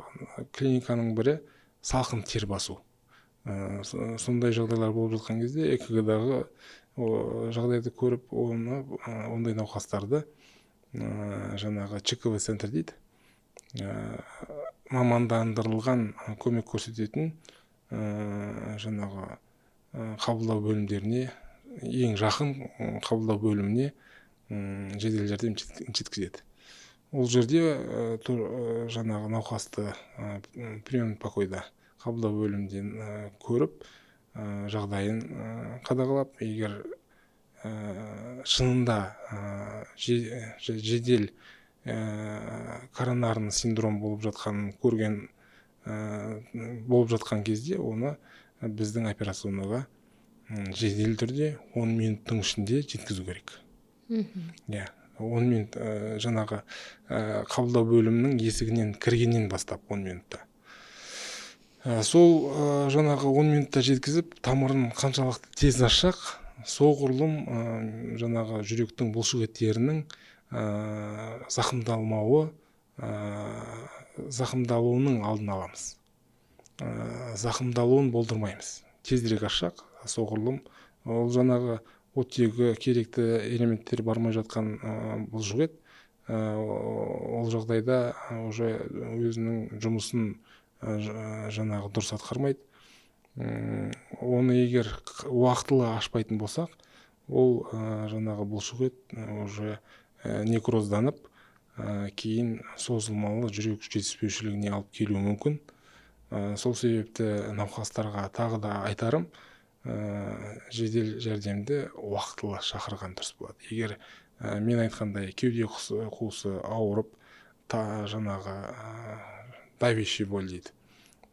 клиниканың бірі салқын тер басу. Сондай жағдайлар болып жатқан кезде ЭКГ дағы жағдайды көріп, оны ондай науқастарды жаңағы ЧКВ центр дейді, мамандандырылған көмек көрсететін жаңағы қабылдау бөлімдеріне, ең жақын қабылдау бөліміне жедел жәрдем жеткізеді. Ол жерде жаңағы науқасты приемный покойда, қабылдау бөлімінен көріп, жағдайын қадағалап, егер шынында жедел коронарный синдром болып жатқанын көрген, болып жатқан кезде оны біздің операционныйға жедел түрде 10 минуттың ішінде жеткізу керек. Иә, 10 минут, жаңағы қабылдау бөлімінің есігінен кіргеннен бастап 10 минутта. Сол жаңағы 10 минутта жеткізіп, тамырын қаншалықты тез ашсақ, соғұрлым жаңағы жүректің бұлшық еттерінің зақымдалмауы, зақымдалуының алдын аламыз, зақымдалуын болдырмаймыз. Тезірек ашсақ, соғұрлым ол жаңағы оттегі, керекті элементтер бармай жатқан бұлшық ет ол жағдайда уже өзінің жұмысын жаңағы дұрыс атқармайды. Оны егер уақытылы ашпайтын болсақ, ол жаңағы бұлшық ет уже некрозданып, кейін созылмалы жүрек жетіспеушілігіне алып келуі мүмкін. Сол себепті науқастарға тағы да айтарым, жедел жәрдемді уақытылы шақырған дұрыс болады. Егер мен айтқандай кеуде қуысы ауырып, жаңағы давящий боль дейді,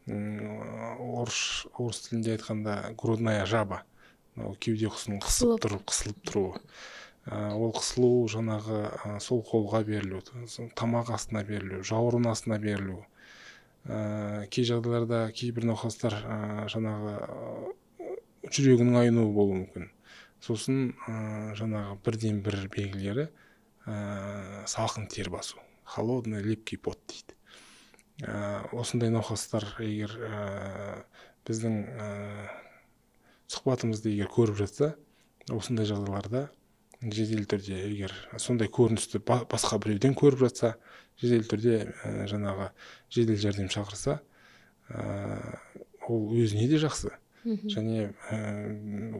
орыс тілінде айтқанда грудная жаба, мынау кеуде қуысының қысылып тұруы, ол қысылу жаңағы сол қолға берілу, тамақ астына берілу, жауырын астына берілу. Кей жағдайларда кейбір науқастар жаңағы жүрегінің айнуы болуы мүмкін. Сосын жаңағы бірден бір белгілері салқын тер басу, холодный липкий пот дейді. Осындай науқастар егер біздің сұхбатымызды егер көріп жатса, осындай жағдайларда жедел түрде, егер сондай көріністі басқа біреуден көріп жатса, жедел түрде жаңағы жедел жәрдем шақырса, ол өзіне де жақсы және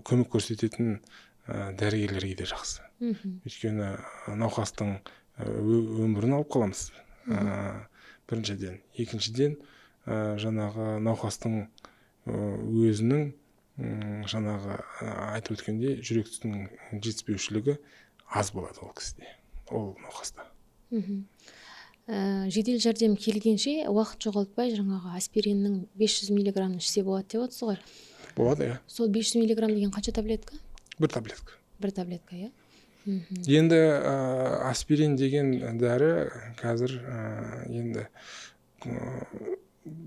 көмек көрсететін дәрігерлерге де жақсы. Өйткені науқастың өмірін алып қаламыз біріншіден. Екіншіден, жаңағы науқастың өзінің жаңағы айтып өткендей жүректің жетіспеушілігі аз болады ол кісіде, ол науқаста. Жедел жәрдем келгенше уақыт жоғалтпай жаңағы аспириннің 500 миллиграммын ішсе болады деп отырсыз ғой? Болады, иә. Сол 500 миллиграмм деген қанша таблетка? Бір таблетка. Бір таблетка, иә. Енді аспирин деген дәрі қазір енді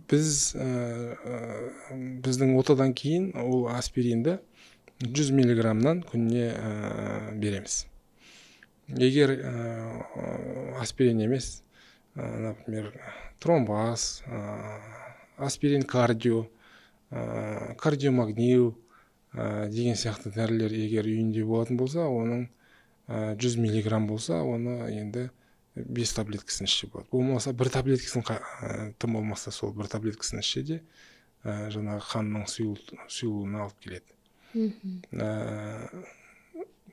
біз біздің отадан кейін ол аспиринді 100 миллиграммнан күніне береміз. Егер аспирин емес, например, тромбоаз, аспирин кардио, кардиомагнил деген сияқты дәрілер егер үйінде болатын болса, оның 100 миллиграмм болса, оны енді 5 таблеткасын ішсе болады. Болмаса бір таблеткасын, тым болмаса сол бір таблеткасын ішсе де, жаңағы қанның сұйылуына алып келеді.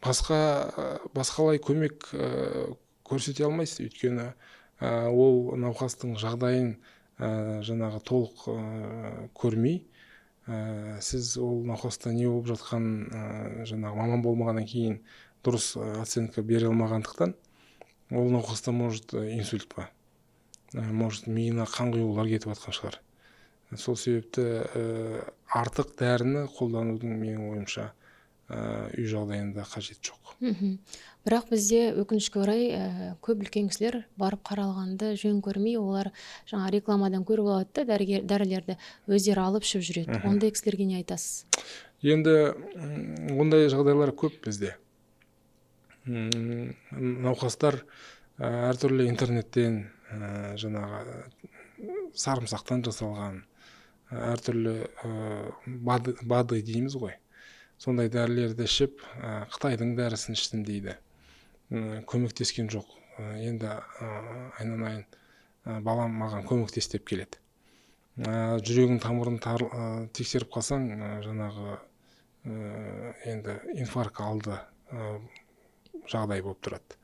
Басқалай көмек көрсете алмайсыз, өйткені ол науқастың жағдайын жаңағы толық көрмей, сіз ол науқаста не болып жатқанын жаңағы маман болмағаннан кейін дұрыс оценка бере алмағандықтан, ол науқаста может инсульт па, может миына қан құюлар кетіп жатқан шығар. Сол себепті артық дәріні қолданудың, менің ойымша, үй жағдайында қажет жоқ. Бірақ бізде, өкінішке орай, көп үлкен кісілер барып қаралғанды жөн көрмей, олар жаңа рекламадан көріп алады да, дәрігер, дәрілерді өздері алып ішіп жүреді. Ондай кісілерге не айтасыз? Енді ондай жағдайлар көп бізде. Науқастар әртүрлі интернеттен жаңағы сарымсақтан жасалған әртүрлі БАДы дейміз ғой, сондай дәрілерді ішіп, қытайдың дәрісін іштім дейді, көмектескен жоқ. Енді айналайын, балам, маған көмектес деп келеді. Жүрегінің тамырын тексеріп қалсаң, жаңағы енді инфаркт алды жағдай болып тұрады.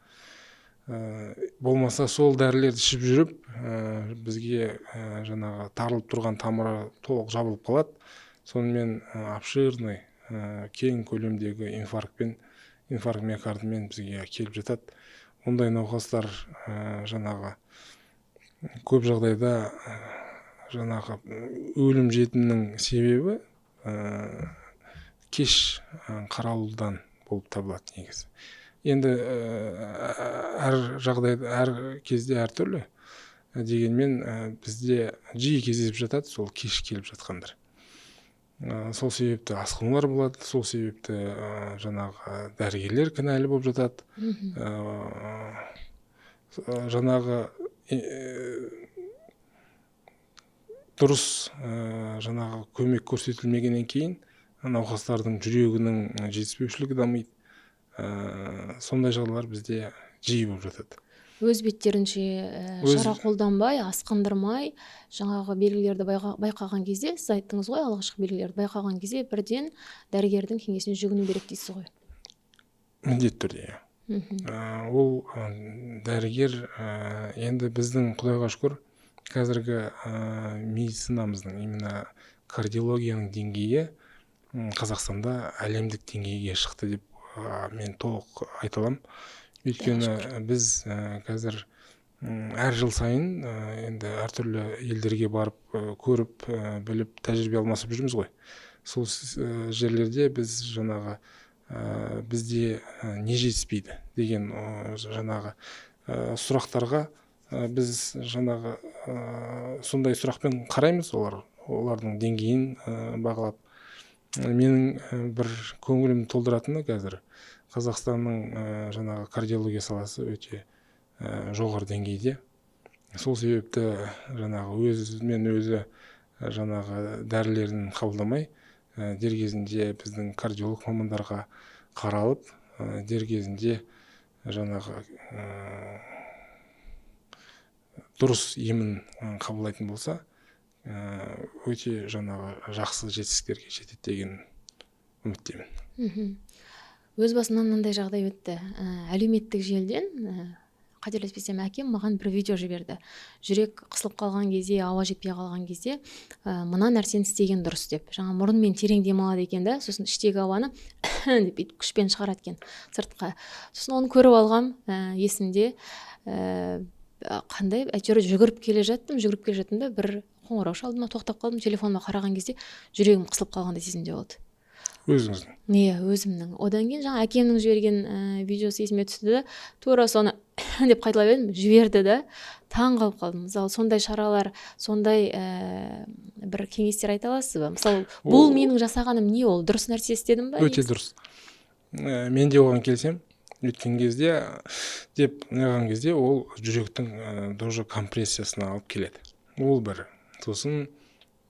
Болмаса сол дәрілерді ішіп жүріп, бізге жаңағы тарылып тұрған тамыры толық жабылып қалады. Сонымен обширный, кең көлемдегі инфарктпен, инфаркт миокардымен бізге келіп жатады. Ондай науқастар жаңағы көп жағдайда жаңағы өлім жетімнің себебі кеш қаралудан болып табылады негізі. Енді әр жағдайда, әр кезде әртүрлі, дегенмен бізде жиі кездесіп жатады сол кеш келіп жатқандар. Сол себепті асқынулар болады, сол себепті жаңағы дәрігерлер кінәлі болып жатады. Жаңағы дұрыс жаңағы көмек көрсетілмегеннен кейін науқастардың жүрегінің жетіспеушілігі дамиды. Сондай жағдайлар бізде жиі болып жатады. Өз беттерінше шара қолданбай, асқындырмай, жаңағы белгілерді байқаған кезде, сіз айттыңыз ғой, алғашқы белгілерді байқаған кезде бірден дәрігердің кеңесіне жүгіну керек дейсіз ғой? Міндетті түрде, иә. Ол дәрігер, енді біздің, құдайға шүкір, қазіргі медицинамыздың, именно кардиологияның деңгейі Қазақстанда әлемдік деңгейге шықты деп мен толық айта аламын. Өйткені біз қазір әр жыл сайын енді әртүрлі елдерге барып, көріп, біліп, тәжірибе алмасып жүрміз ғой. Сол жерлерде біз жаңағы бізде не жетіспейді деген жаңағы сұрақтарға біз жаңағы сондай сұрақпен қараймыз, олардың деңгейін бағалап. Менің бір көңілімді толтыратыны, қазір Қазақстанның жаңағы кардиология саласы өте жоғары деңгейде. Сол себепті жаңағы өзімен өзі жаңағы дәрілерін қабылдамай, дер кезінде біздің кардиолог мамандарға қаралып, дер кезінде жаңағы дұрыс емін қабылдайтын болса, өте жаңағы жақсы жетістіктерге жетеді деген үміттемін. Өз басымнан мынандай жағдай өтті. Әлеуметтік желіден, қателеспесем, әкем маған бір видео жіберді. Жүрек қысылып қалған кезде, ауа жетпей қалған кезде мына нәрсені істеген дұрыс деп. Жаңа мұрынмен терең демалады екен да, сосын іштегі ауаны деп бүйтіп күшпен шығарады екен сыртқа. Сосын оны көріп алғам, есімде. Қандай әйтеуір жүгіріп келе жаттым, жүгіріп келе жаттым да, бір қоңырау шалды ма, тоқтап қалдым. Телефоныма қараған кезде жүрегім қысылып қалғандай сезімде болды. Өзіңіздің? Иә, өзімнің. Одан кейін жаңа әкемнің жіберген видеосы есіме түсті да, тура соны деп қайталап едім, жіберді да, таң қалып қалдым. Мысалы, сондай шаралар, сондай бір кеңестер айта аласыз ба? Мысалы, бұл менің жасағаным не, ол дұрыс нәрсе істедім ба Өте негізі? дұрыс. Мен де оған келісемін. Өткен кезде деп неғған кезде ол жүректің тоже компрессиясына алып келеді. Ол бір. Сосын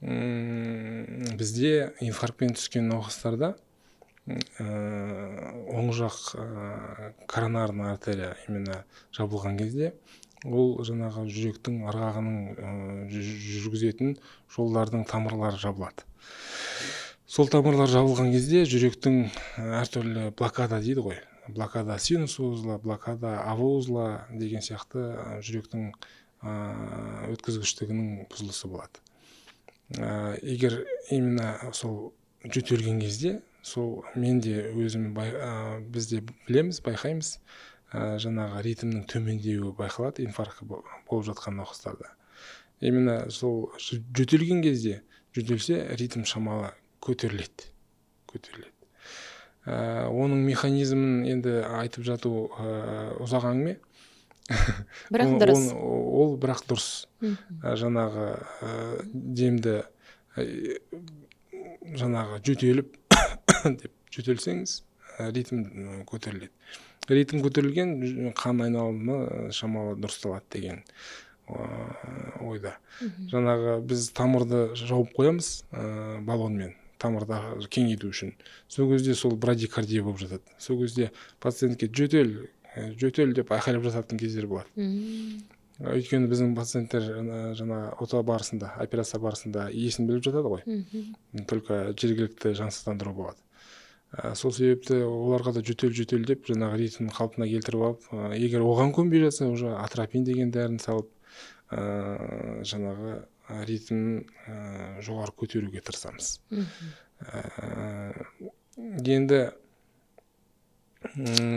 бізде инфарктпен түскен науқастарда оң жақ коронарный артерия именно жабылған кезде, ол жаңағы жүректің ырғағының жүргізетін жолдардың тамырлары жабылады. Сол тамырлар жабылған кезде жүректің әртүрлі блокада дейді ғой, блокада синус узла, блокада АВ узла деген сияқты, жүректің өткізгіштігінің бұзылысы болады. Егер именно сол жөтелген кезде, сол мен де өзім біз де білеміз, байқаймыз, жаңағы ритмнің төмендеуі байқалады инфаркт болып жатқан науқастарда. Именно сол жөтелген кезде, жөтелсе, ритм шамалы көтеріледі. Оның механизмін енді айтып жату ұзақ әңгіме. Бірақ дұрыс. Ол бірақ дұрыс. Жаңағы демді жаңағы жөтеліп деп жөтелсеңіз, ритм көтеріледі. Ритм көтерілген, қан айналымы шамалы дұрысталады деген ойда. Жаңағы біз тамырды жауып қоямыз баллонмен, тамырды кеңейту үшін. Сол кезде сол брадикардия болып жатады. Сол кезде пациентке «жөтел, жөтел» деп айқайлап жататын кездер болады. Өйткені біздің пациенттер жаңа ота барысында, операция барысында есін біліп жатады ғой. Только жергілікті жансыздандыру болады. Сол себепті оларға да «жөтел, жөтел» деп, жаңағы ритмін қалпына келтіріп алып, егер оған көнбей жатса, уже атропин деген дәріні салып, жаңағы ритмін жоғары көтеруге тырысамыз. Енді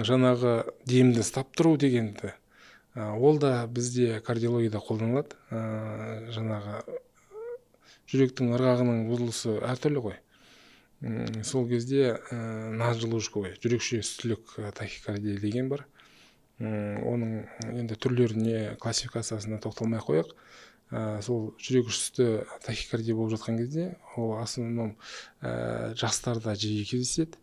жаңағы демді ұстап тұру дегенді, ол да бізде кардиологияда қолданылады. Жаңағы жүректің ырғағының бұзылысы әртүрлі ғой. Сол кезде наджелудочковый, жүрекше үстілік тахикардия деген бар. Оның енді түрлеріне, классификациясына тоқталмай ақ қояйық. Сол жүрек үсті тахикардия болып жатқан кезде, ол основном жастарда жиі кездеседі.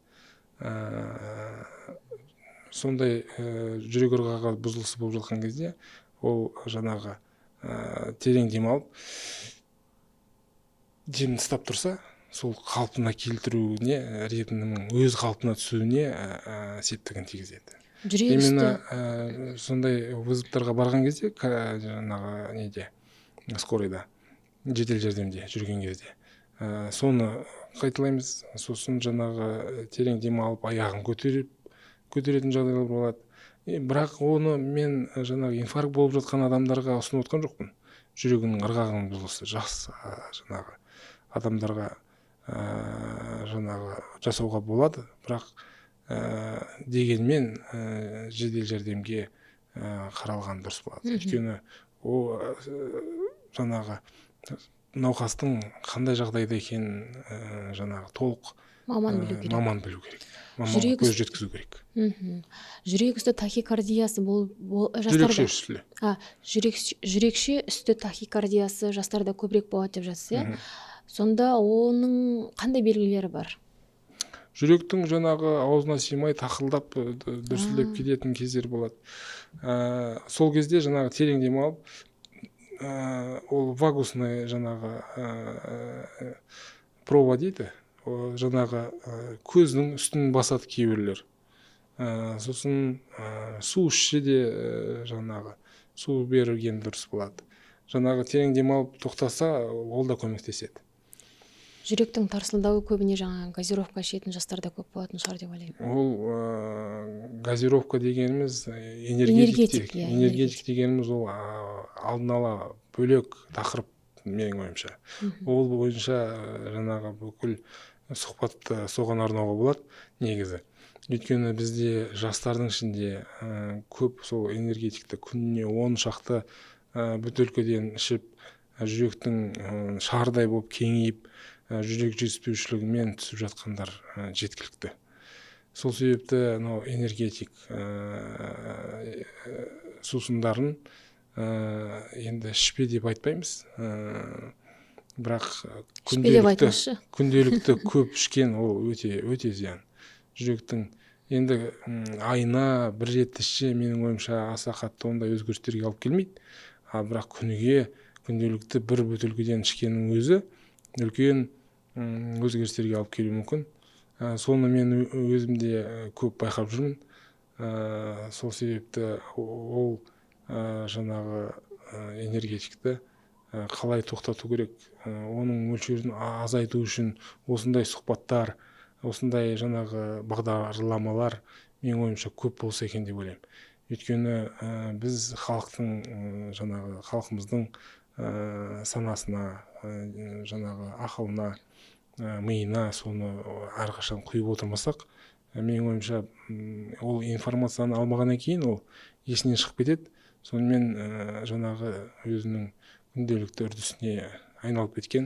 Сондай жүрек ырғағы бұзылысы болып жатқан кезде, ол жаңағы терең демалып, демін ұстап тұрса, сол қалпына келтіруіне, ритмнің өз қалпына түсуіне септігін тигізеді. Жүрек Именно үсті сондай вызовтарға барған кезде, жаңағы неде, скорыйда, жедел жәрдемде жүрген кезде соны қайталаймыз. Сосын жаңағы терең демалып, аяғын көтеріп, көтеретін жағдайлар болады. Бірақ оны мен жаңағы инфаркт болып жатқан адамдарға ұсынып отқан жоқпын. Жүрегінің ырғағының бұзылысы жас жаңағы адамдарға жаңағы жасауға болады, бірақ дегенмен жедел жәрдемге қаралған дұрыс болады. Өйткені ол жаңағы науқастың қандай жағдайда екенін жаңағы толық маман білу керек. Маман білу керек. Маман көз жеткізу керек. Жүрек үсті тахикардиясы бол жастарда. Жүрекше үсті. Жүрекше үсті тахикардиясы жастарда көбірек болады деп жатсыз, иә? Сонда оның қандай белгілері бар? Жүректің жаңағы аузына сыймай тақылдап, дүрсілдеп кететін кездер болады. Сол кезде жаңағы терең демалып, ол вагусный жаңағы проба дейді, жаңағы көзінің үстін басады кейбіреулер. Сосын су ішсе де жаңағы су берілген дұрыс болады. Жаңағы терең демалып тоқтаса, ол да көмектеседі. Жүректің тарсылдауы көбіне жаңа газировка ішетін жастарда көп болатын шығар деп ойлаймын. Ол газировка дегеніміз энергетик, энергетик дегеніміз ол алдын ала бөлек тақырып менің ойымша. Ол бойынша жаңағы бүкіл сұхбатты соған арнауға болады негізі. Өйткені бізде жастардың ішінде көп сол энергетикті күніне 10 шақты бөтелкеден ішіп, жүректің шардай болып кеңейіп, жүрек жетіспеушілігімен түсіп жатқандар жеткілікті. Сол себепті анау энергетик сусындарын енді ішпе деп айтпаймыз, бірақ күнделікті көп ішкен ол өте өте зиян. Жүректің енді айына бір рет ішсе, менің ойымша, аса қатты ондай өзгерістерге алып келмейді. А бірақ күніге күнделікті бір бөтелкеден ішкеннің өзі үлкен өзгерістерге алып келуі мүмкін. Соны мен өзім де көп байқап жүрмін. Сол себепті ол жаңағы энергетикті қалай тоқтату керек, оның мөлшерін азайту үшін осындай сұхбаттар, осындай жаңағы бағдарламалар менің ойымша көп болса екен деп ойлаймын. Өйткені біз халықтың жаңағы халқымыздың санасына, жаңағы ақылына, миына соны әрқашан құйып отырмасақ, менің ойымша, ол информацияны алмағаннан кейін ол есінен шығып кетеді. Сонымен жаңағы өзінің күнделікті үрдісіне айналып кеткен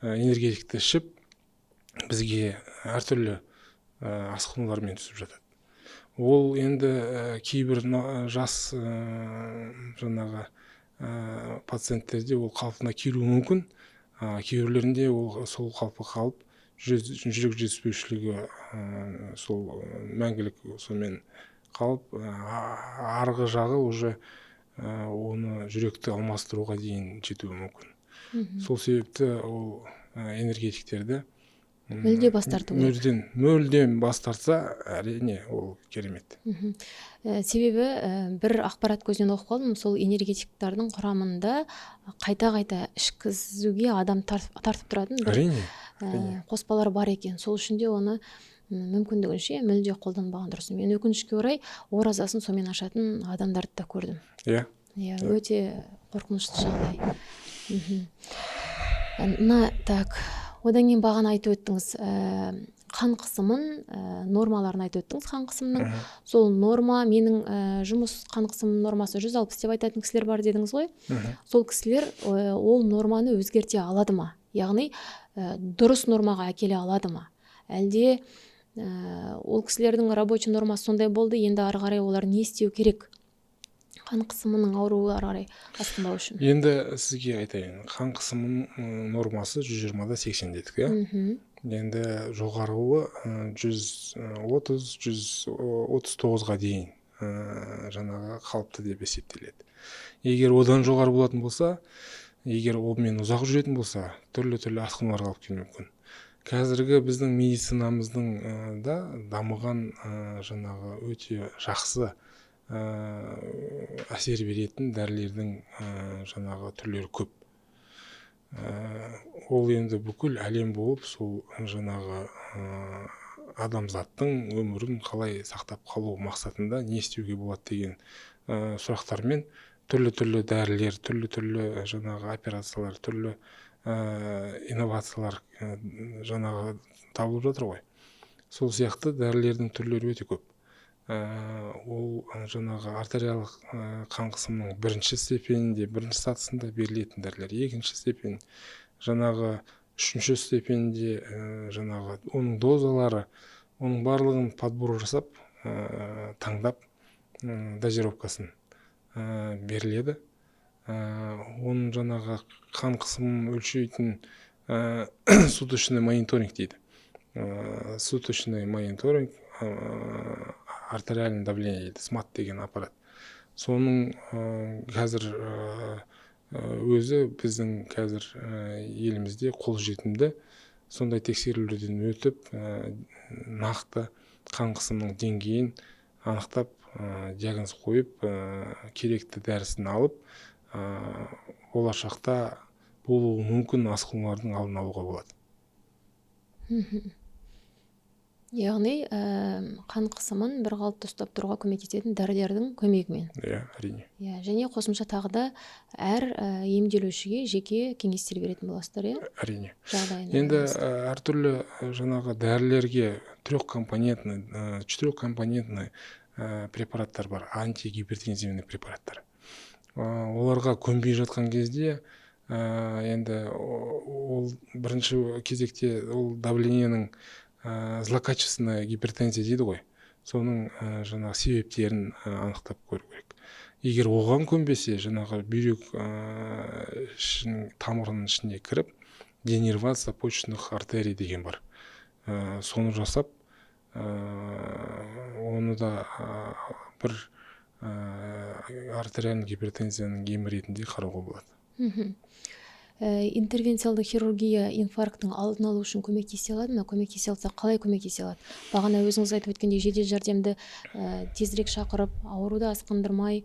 энергетикті ішіп, бізге әртүрлі асқынулармен түсіп жатады. Ол енді кейбір жас жаңағы пациенттерде ол қалпына келуі мүмкін, кейбіреулерінде ол сол қалпы қалып, жүрек жетіспеушілігі сол мәңгілік сонымен қалып, арғы жағы уже оны жүректі алмастыруға дейін жетуі мүмкін. Сол себепті ол энергетиктерді мүлде бас тарту керек. Мүлдем бас тартса, әрине, ол керемет. Себебі бір ақпарат көзінен оқып қалдым, сол энергетиктардың құрамында қайта-қайта ішкізуге адам тартып тұратын бір әрине қоспалар бар екен. Сол үшін де оны мүмкіндігінше мүлде қолданбаған дұрыс. Мен өкінішке орай оразасын сонымен ашатын адамдарды да көрдім. Иә. Иә, өте қорқынышты жағдай. Мына так, одан кейін бағана айтып өттіңіз, қан қысымын, нормаларын айтып өттіңіз қан қысымының. Сол норма, менің жұмыс қан қысымының нормасы 160 деп айтатын кісілер бар дедіңіз ғой. Сол кісілер ол норманы өзгерте алады ма? Яғни дұрыс нормаға әкеле алады ма? Әлде ол кісілердің рабочий нормасы сондай болды, енді ары қарай олар не істеу керек? Қан қысымының ауруы ары қарай асқынбау үшін. Енді сізге айтайын, қан қысымының нормасы 120-80 дедік, иә? Енді жоғарғуы 130-139-ға дейін жаңағы қалыпты деп есептеледі. Егер одан жоғары болатын болса, егер олмен ұзақ жүретін болса, түрлі-түрлі асқынуларға алып келуі мүмкін. Қазіргі біздің медицинамыздың да дамыған жаңағы өте жақсы әсер беретін дәрілердің жаңағы түрлері көп. Ол енді бүкіл әлем болып сол жаңағы Адамзаттың өмірін қалай сақтап қалу мақсатында не істеуге болады деген сұрақтармен түрлі-түрлі дәрілер, түрлі-түрлі жаңағы операциялар, түрлі инновациялар жаңағы табылып жатыр ғой. Сол сияқты дәрілердің түрлері өте көп. Ол жаңағы артериялық қан қысымының бірінші степенінде, бірінші сатысында берілетін дәрілер, екінші степень, жаңағы үшінші степенінде, жаңағы оның дозалары, оның барлығын подбор жасап, таңдап, дозировкасын беріледі. Оның жаңағы қан қысымын өлшейтін суточный мониторинг дейді. Суточный мониторинг артериальное давление дейді, СМАД деген аппарат. Соның қазір өзі біздің қазір елімізде қолжетімді, сондай тексерулерден өтіп, нақты қан қысымының деңгейін анықтап, диагноз қойып, керекті дәрісін алып, болашақта болуы мүмкін асқынулардың алдын алуға болады. Яғни қан қысымын бір қалыпты ұстап тұруға көмектесетін дәрілердің көмегімен. Иә, әрине. Иә, және қосымша тағы да әр емделушіге жеке кеңестер беретін боласыздар, иә? Әрине. Жағдайына Енді байланысты. Әртүрлі жаңағы дәрілерге трехкомпонентный, четырехкомпонентный препараттар бар, антигипертензивный препараттар. Оларға көнбей жатқан кезде, енді ол бірінші кезекте ол давлениенің злокачественная гипертензия дейді ғой, соның жаңағы себептерін анықтап көру керек. Егер оған көнбесе, жаңағы бүйрек ішінің тамырының ішіне кіріп, денервация почечных артерий деген бар, соны жасап, оны да бір артериальный гипертензияның емі ретінде қарауға болады. Интервенциалды хирургия инфаркттың алдын алу үшін көмектесе алады ма? Көмектесе алса, қалай көмектесе алады? Бағана өзіңіз айтып өткендей, жедел жәрдемді тезірек шақырып, ауруды асқындырмай,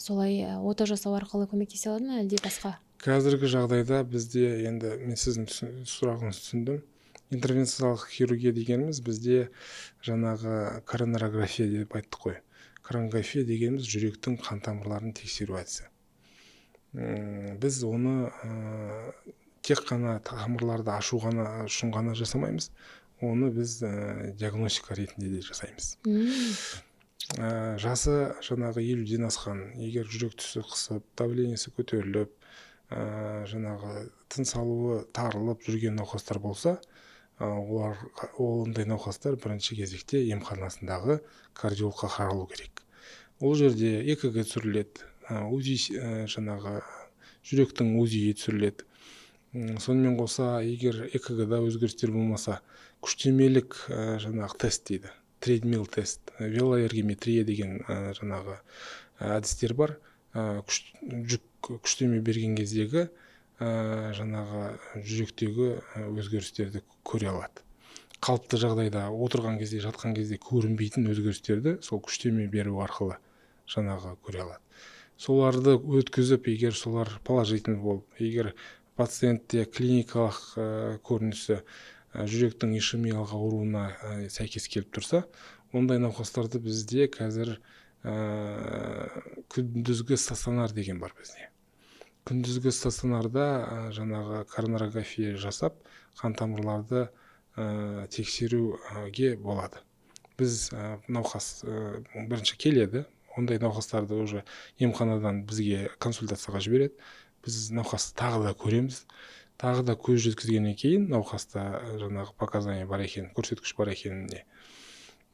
солай ота жасау арқылы көмектесе алады ма, әлде басқа? Қазіргі жағдайда бізде енді мен сіздің сұрағыңызды түсіндім. Интервенциялық хирургия дегеніміз бізде жаңағы коронарография деп айттық қой. Коронарография дегеніміз жүректің қан тамырларын тексеру әдісі. Біз оны тек қана тамырларды ашу ғана үшін ғана жасамаймыз, оны біз диагностика ретінде де жасаймыз. Жасы жаңағы 50-ден асқан, егер жүрек түсі қысып, давлениесі көтеріліп, жаңағы тыныс алуы тарылып жүрген науқастар болса, олар, ондай науқастар бірінші кезекте емханасындағы кардиологқа қаралу керек. Ол жерде ЭКГ түсіріледі, УЗИ, жаңағы жүректің УЗИ түсіріледі. Сонымен қоса, егер ЭКГ-да өзгерістер болмаса, күштемелік жаңағы тест дейді, treadmill тест, велоэргометрия деген жаңағы әдістер бар. Жүк күштеме берген кездегі жаңағы жүректегі өзгерістерді көре алады. Қалыпты жағдайда отырған кезде, жатқан кезде көрінбейтін өзгерістерді сол күштеме беру арқылы жаңағы көре алады. Соларды өткізіп, егер солар положительный болып, егер пациентте клиникалық көрінісі жүректің ишемиялық ауруына сәйкес келіп тұрса, ондай науқастарды бізде қазір күндізгі стационар деген бар бізде. Күндізгі стационарда жаңағы коронарография жасап, қан тамырларды тексеруге болады. Біз науқас бірінші келеді, ондай науқастарды уже емханадан бізге консультацияға жібереді. Біз науқасты тағы да көреміз. Тағы да көз жеткізгеннен кейін науқаста жаңағы показания бар екен, көрсеткіш бар екеніне,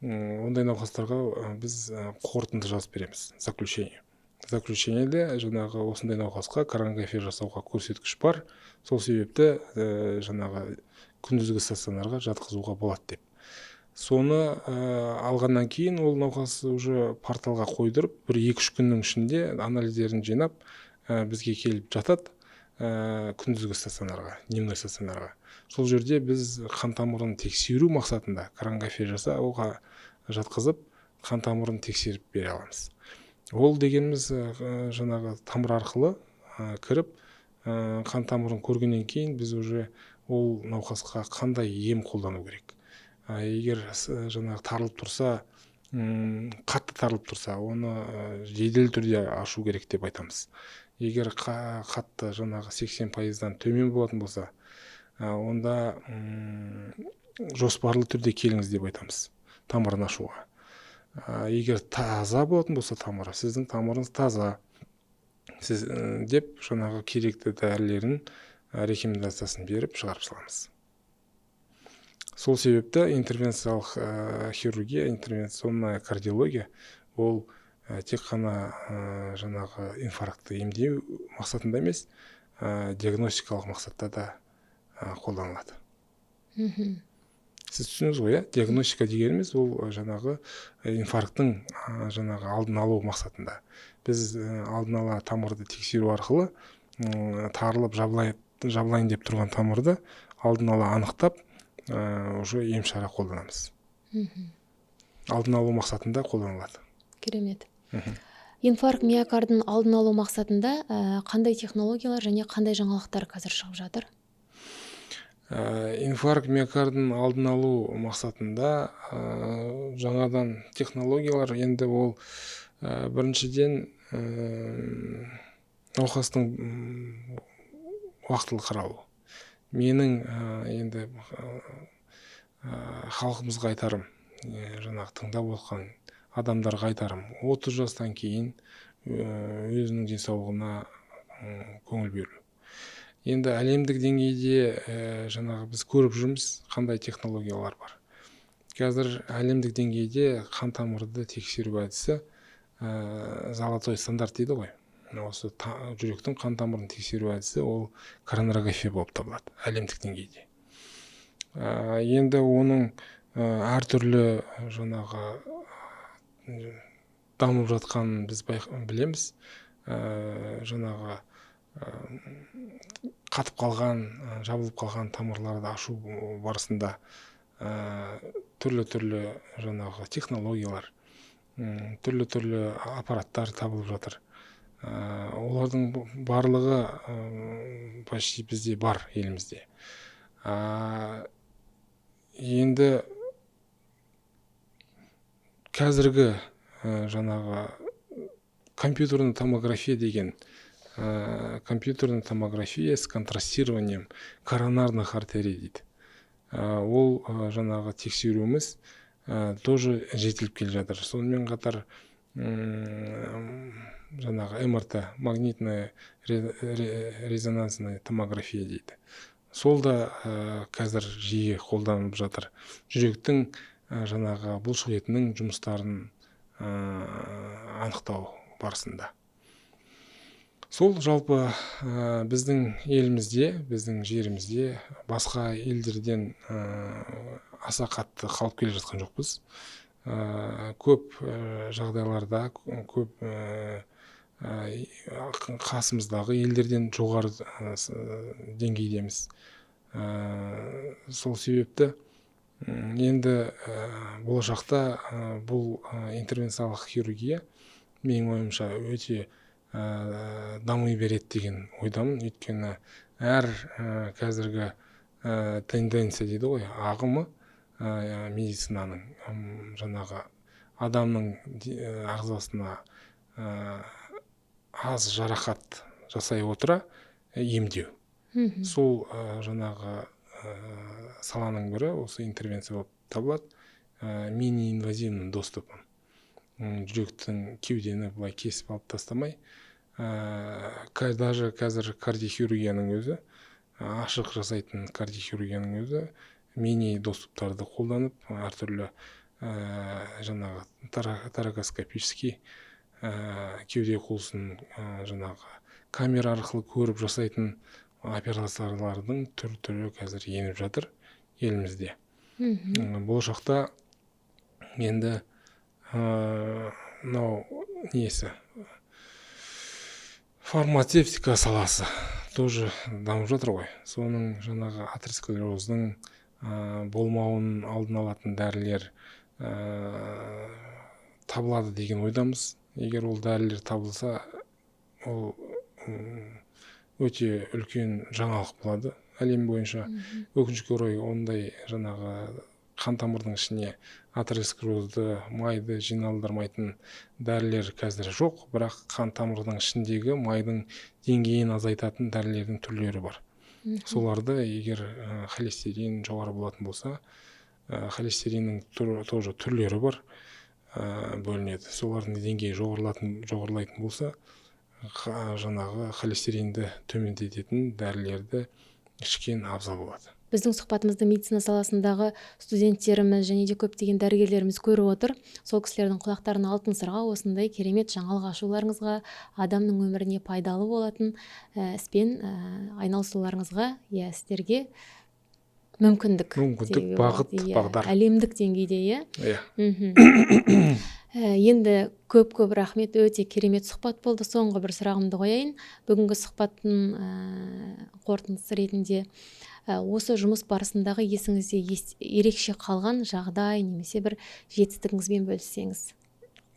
ондай науқастарға біз қорытынды жазып береміз, заключение. Заключениеде жаңағы осындай науқасқа коронарография жасауға көрсеткіш бар, сол себепті жаңағы күндізгі стационарға жатқызуға болады деп. Соны алғаннан кейін ол науқас уже порталға қойдырып, бір 2-3 күннің ішінде анализдерін жинап, бізге келіп жатады, күндізгі стационарға, дневной стационарға. Сол жерде біз қан тамырын тексеру мақсатында коронарография жасауға жатқызып, қан тамырын тексеріп бере аламыз. Ол дегеніміз жаңағы тамыр арқылы кіріп, қан тамырын көргеннен кейін біз уже ол науқасқа қандай ем қолдану керек. Егер жаңағы тарылып тұрса, қатты тарылып тұрса, оны жедел түрде ашу керек деп айтамыз. Егер қатты жаңағы 80%-дан төмен болатын болса, онда жоспарлы түрде келіңіз деп айтамыз тамырын ашуға. Егер таза болатын болса тамыры, сіздің тамырыңыз таза сіз деп жаңағы керекті дәрілерін, рекомендациясын беріп шығарып саламыз. Сол себепті интервенциялық хирургия, интервенционная кардиология ол тек қана жаңағы инфарктты емдеу мақсатында емес, диагностикалық мақсатта да қолданылады. Сіз түсіндіңіз ғой, иә? Диагностика дегеніміз ол жаңағы инфаркттың жаңағы алдын алу мақсатында. Біз алдын ала тамырды тексеру арқылы тарылып жабылайын деп тұрған тамырды алдын ала анықтап, уже ем шара қолданамыз. Алдын алу мақсатында қолданылады. Керемет. Инфаркт миокардын алдын алу мақсатында қандай технологиялар және қандай жаңалықтар қазір шығып жатыр? Инфаркт миокардын алдын алу мақсатында жаңадан технологиялар енді ол біріншіден науқастың уақытылы қаралу. Менің енді халқымызға айтарым, жаңағы тыңдап отқан адамдарға айтарым, 30 жастан кейін өзінің денсаулығына көңіл бөлу. Енді әлемдік деңгейде жаңағы біз көріп жүрміз, қандай технологиялар бар. Қазір әлемдік деңгейде қан тамырды тексеру әдісі золотой стандарт дейді ғой. Осы жүректің қан тамырын тексеру әдісі ол коронарография болып табылады әлемдік деңгейде. Енді оның әртүрлі жаңағы дамып жатқанын біз білеміз. Жаңағы қатып қалған, жабылып қалған тамырларды ашу барысында түрлі-түрлі жаңағы технологиялар, түрлі-түрлі аппараттар табылып жатыр. Олардың барлығы почти бізде бар елімізде. Енді қазіргі жаңағы компьютерная томография деген, компьютерная томография с контрастированием коронарных артерий дейді. Ол жаңағы тексеруіміз тоже жетіліп келе жатыр. Сонымен қатар жаңағы МРТ, магнитная резонансная томография дейді. Сол да қазір жиі қолданылып жатыр. Жүректің жаңағы бұлшық етінің жұмыстарын анықтау барысында. Сол жалпы біздің елімізде, біздің жерімізде басқа елдерден аса қатты қалып келе жатқан жоқпыз. Көп жағдайларда көп қасымыздағы елдерден жоғары деңгейдеміз. Сол себепті енді болашақта бұл интервенциялық хирургия менің ойымша өте дами береді деген ойдамын. Өйткені әр қазіргі тенденция дейді ғой, ағымы медицинаның жаңағы адамның ағзасына аз жарақат жасай отыра емдеу. Сол жаңағы саланың бірі осы интервенция болып табылады. Мини-инвазивным доступом. Жүректің кеудені былай кесіп алып тастамай, даже қазір кардиохирургияның өзі, ашық жасайтын кардиохирургияның өзі мини доступтарды қолданып, әртүрлі жаңағы торакоскопический кеуде қуысын жаңағы камера арқылы көріп жасайтын операциялардың түр-түрі қазір еніп жатыр елімізде. Болашақта енді мынау несі, фармацевтика саласы тоже дамып жатыр ғой. Соның жаңағы атеросклероздың болмауын алдын алатын дәрілер табылады деген ойдамыз. Егер ол дәрілер табылса, ол өте үлкен жаңалық болады әлем бойынша. Өкінішке орай, ондай жаңағы Қан тамырдың ішіне атеросклерозды, майды жиналдырмайтын дәрілер қазір жоқ, бірақ қан тамырдың ішіндегі майдың деңгейін азайтатын дәрілердің түрлері бар. Соларды егер холестерин жоғары болатын болса, холестериннің тоже түрлері бар, бөлінеді. Солардың деңгейі жоғарылайтын болса, жаңағы холестеринді төмендететін дәрілерді ішкен абзал болады. Біздің сұхбатымызды медицина саласындағы студенттеріміз және де көптеген дәрігерлеріміз көріп отыр. Сол кісілердің құлақтарына алтын сырға, осындай керемет жаңалық ашуларыңызға, адамның өміріне пайдалы болатын іспен айналысуларыңызға, иә, сіздерге мүмкіндік Мүмкіндік, деуге бағыт, болады. Иә, бағдар. Әлемдік деңгейде, иә? Иә. Енді көп-көп рахмет, өте керемет сұхбат болды. Соңғы бір сұрағымды қояйын. Бүгінгі сұхбаттың қорытындысы ретінде, осы жұмыс барысындағы есіңізде ерекше қалған жағдай немесе бір жетістігіңізбен бөліссеңіз.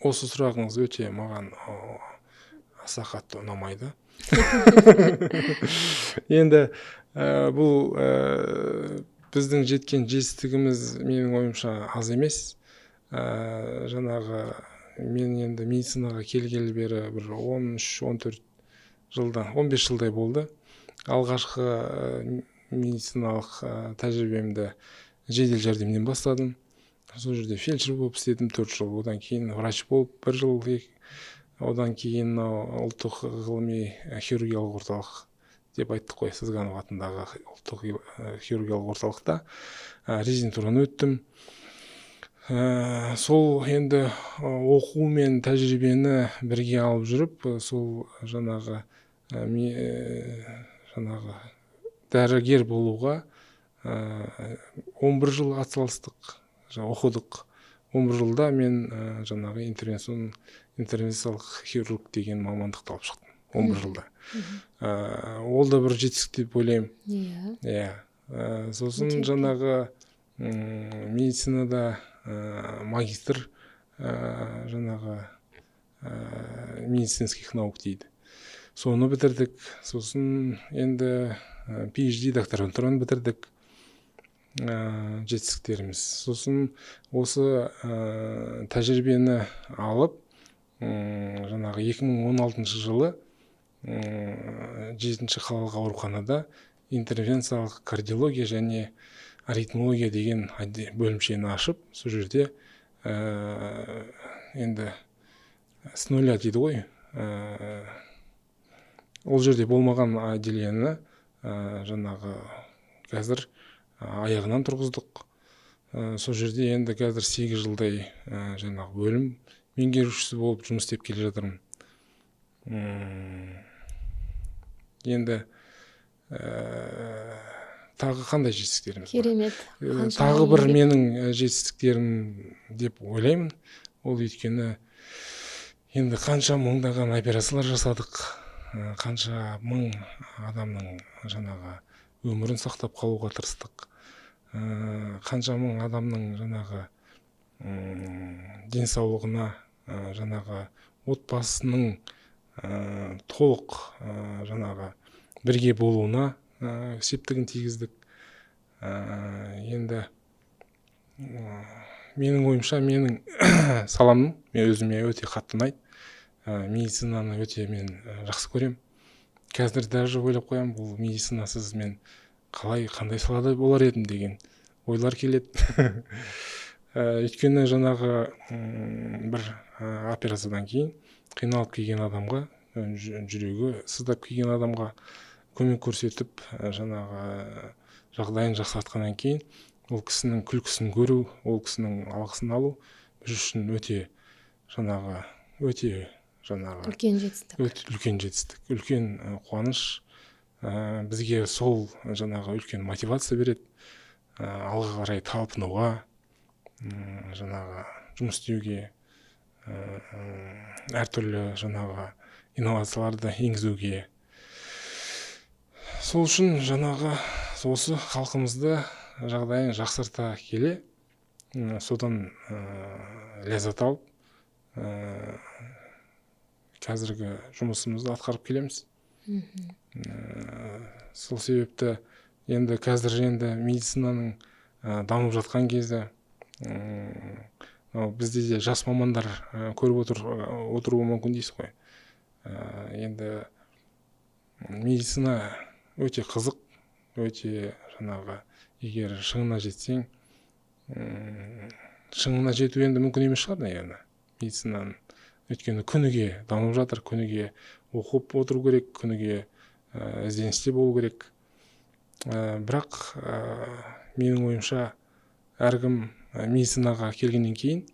Осы сұрағыңыз өте маған аса қатты ұнамайды. Енді бұл біздің жеткен жетістігіміз менің ойымша аз емес. Жаңағы мен енді медицинаға келгелі бері бір 13-14 жылдан, 15 жылдай болды. Алғашқы медициналық тәжірибемді жедел жәрдемнен бастадым. Сол жерде фельдшер болып істедім 4 жыл, одан кейін врач болып 1 жыл, одан кейін мынау ұлттық ғылыми хирургиялық орталық деп айттық қой, Сызғанов атындағы ұлттық хирургиялық орталықта резидентураны өттім. Сол енді оқу мен тәжірибені бірге алып жүріп, сол жаңағы дәрігер болуға 11 жыл атсалыстық, оқыдық. 11 жылда мен жаңағы интервенциялық хирург деген мамандықты алып шықтым 11 жылда. Ол да бір жетістік деп ойлаймын. Иә. Сосын Өте үлкен. жаңағы медицинада магистр жаңағы медицинских наук дейді. Соны бітірдік. Сосын енді PhD докторантураны бітірдік. Жетістіктеріміз. Сосын осы тәжірибені алып, жаңағы 2016 жылы 7-ші қалалық ауруханада интервенциялық кардиология және аритмология деген бөлімшені ашып, сол жерде енді с нуля дейді ғой, ол жерде болмаған отделениені жаңағы қазір аяғынан тұрғыздық. Сол жерде енді қазір 8 жылдай жаңағы бөлім меңгерушісі болып жұмыс істеп келе жатырмын. Енді тағы қандай жетістіктеріміз бар? Керемет. Қаншама Тағы бір еңбек. менің жетістіктерім деп ойлаймын. Ол өйткені енді қанша мыңдаған операциялар жасадық, қанша мың адамның жаңағы өмірін сақтап қалуға тырыстық, қанша мың адамның жаңағы денсаулығына, жаңағы отбасының толық жаңағы бірге болуына септігін тигіздік. Енді менің ойымша, менің саламым мен өзіме өте қатты ұнайды. Медицинаны өте мен жақсы көремін. Қазір даже ойлап қоямын, бұл медицинасыз мен қалай, қандай салада болар едім деген ойлар келеді. Өйткені жаңағы бір операциядан кейін қиналып келген адамға, жүрегі сыздап келген адамға көмек көрсетіп, жаңағы жағдайын жақсартқаннан кейін ол кісінің күлкісін көру, ол кісінің алғысын алу біз үшін өте жаңағы, өте жаңағы үлкен жетістік. Өте үлкен жетістік, үлкен қуаныш. Бізге сол жаңағы үлкен мотивация береді. Алға қарай талпынуға, жаңағы жұмыс істеуге, әртүрлі жаңағы инновацияларды енгізуге. Сол үшін жаңағы осы халқымызды жағдайын жақсарта келе, содан ләззат алып, қазіргі жұмысымызды атқарып келеміз. Сол себепті енді қазір енді медицинаның Дамып жатқан кезі. Бізде де жас мамандар көріп отыруы мүмкін дейсіз ғой. Енді медицина өте қызық, өте жаңағы, егер шыңына жетсең, шыңына жету енді мүмкін емес шығар, наверное, медицинаның. Өйткені күніге дамып жатыр, күніге оқып отыру керек, күніге ізденісте болу керек. Бірақ менің ойымша, әркім медицинаға келгеннен кейін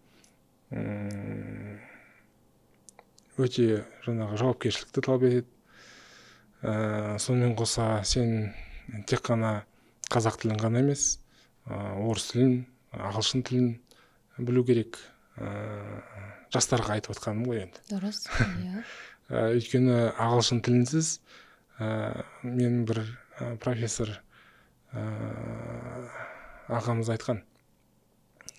өте жаңағы жауапкершілікті талап етеді. Сонымен қоса сен тек қана қазақ тілін ғана емес, орыс тілін, ағылшын тілін білу керек. Жастарға айтып отқаным ғой енді. Дұрыс, иә. Өйткені ағылшын тілінсіз, менің бір профессор ағамыз айтқан: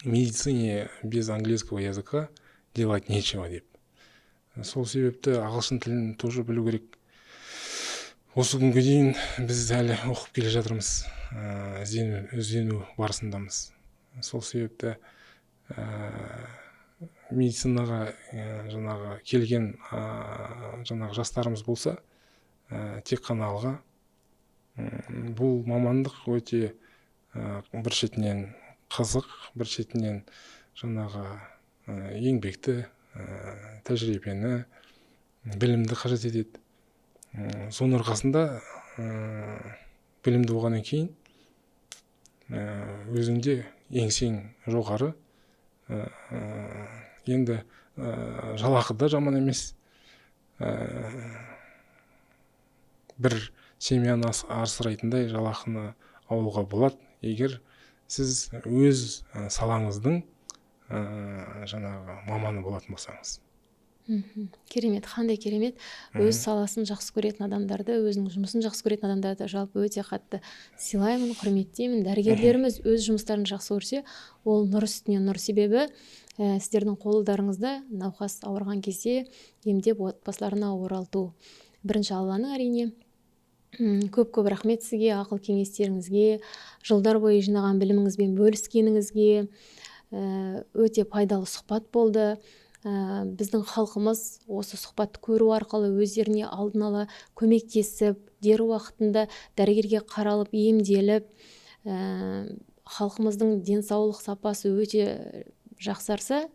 «Медицине без английского языка делать нечего», — деп. Сол себепті ағылшын тілін тоже білу керек. Осы күнге дейін біз әлі оқып келе жатырмыз, іздену барысындамыз. Сол себепті медицинаға жаңағы келген жаңағы жастарымыз болса, тек қана алға. Бұл мамандық өте бір шетінен қызық, бір шетінен жаңағы еңбекті, тәжірибені, білімді қажет етеді. Соның арқасында білімді болғаннан кейін өзіңде еңсең жоғары. Енді жалақы да жаман емес. Бір семьяны асырайтындай жалақыны алуға болады, егер сіз өз салаңыздың жаңағы маманы болатын болсаңыз. Керемет, қандай керемет! Өз саласын жақсы көретін адамдарды, өзінің жұмысын жақсы көретін адамдарды жалпы өте қатты сыйлаймын, құрметтеймін. Дәрігерлеріміз өз жұмыстарын жақсы көрсе, ол нұр үстіне нұр. Себебі сіздердің қолдарыңызда науқас ауырған кезде емдеп, отбасыларына оралту бірінші Алланың, әрине. Көп көп рахмет сізге, ақыл кеңестеріңізге, жылдар бойы жинаған біліміңізбен бөліскеніңізге. Өте пайдалы сұхбат болды. Біздің халқымыз осы сұхбатты көру арқылы өздеріне алдын ала көмектесіп, дер уақытында дәрігерге қаралып, емделіп, халқымыздың денсаулық сапасы өте жақсарса,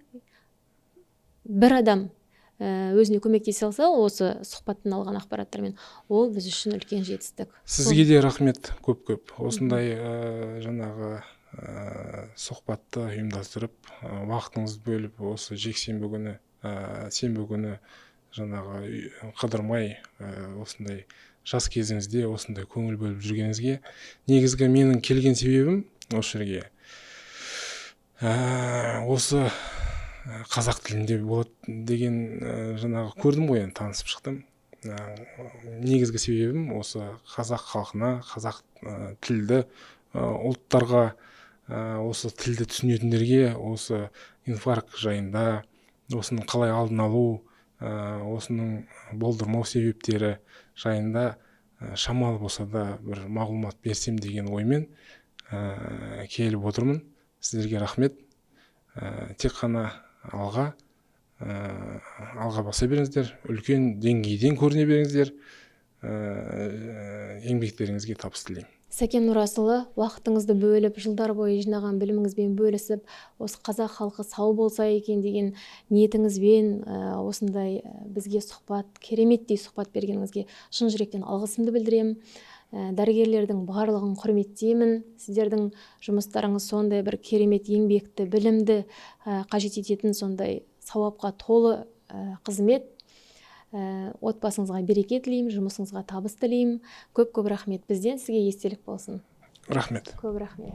бір адам өзіне көмектесе алса осы сұхбаттан алған ақпараттармен, ол біз үшін үлкен жетістік. Сізге де рахмет көп көп, осындай жаңағы сұхбатты ұйымдастырып, уақытыңызды бөліп, осы жексенбі күні, сенбі күні жаңағы қыдырмай, осындай жас кезіңізде осындай көңіл бөліп жүргеніңізге. Негізгі менің келген себебім осы жерге осы қазақ тілінде болады деген жаңағы көрдім ғой енді, танысып шықтым. Негізгі себебім осы қазақ халқына, қазақ тілді ұлттарға, осы тілді түсінетіндерге осы инфаркт жайында, осының қалай алдын алу, осының болдырмау себептері жайында шамалы болса да бір мағлұмат берсем деген оймен келіп отырмын. Сіздерге рахмет. Тек қана алға, алға баса беріңіздер, үлкен деңгейден көріне беріңіздер. Еңбектеріңізге табыс тілеймін. Сәкен Нұрасұлы, уақытыңызды бөліп, жылдар бойы жинаған біліміңізбен бөлісіп, осы қазақ халқы сау болса екен деген ниетіңізбен осындай бізге сұхбат, кереметтей сұхбат бергеніңізге шын жүректен алғысымды білдіремін. Дәрігерлердің барлығын құрметтеймін. Сіздердің жұмыстарыңыз сондай бір керемет еңбекті, білімді қажет ететін сондай сауапқа толы қызмет. Отбасыңызға береке тілеймін, жұмысыңызға табыс тілеймін. Көп көп рахмет. Бізден сізге естелік болсын. Рахмет. Көп рахмет.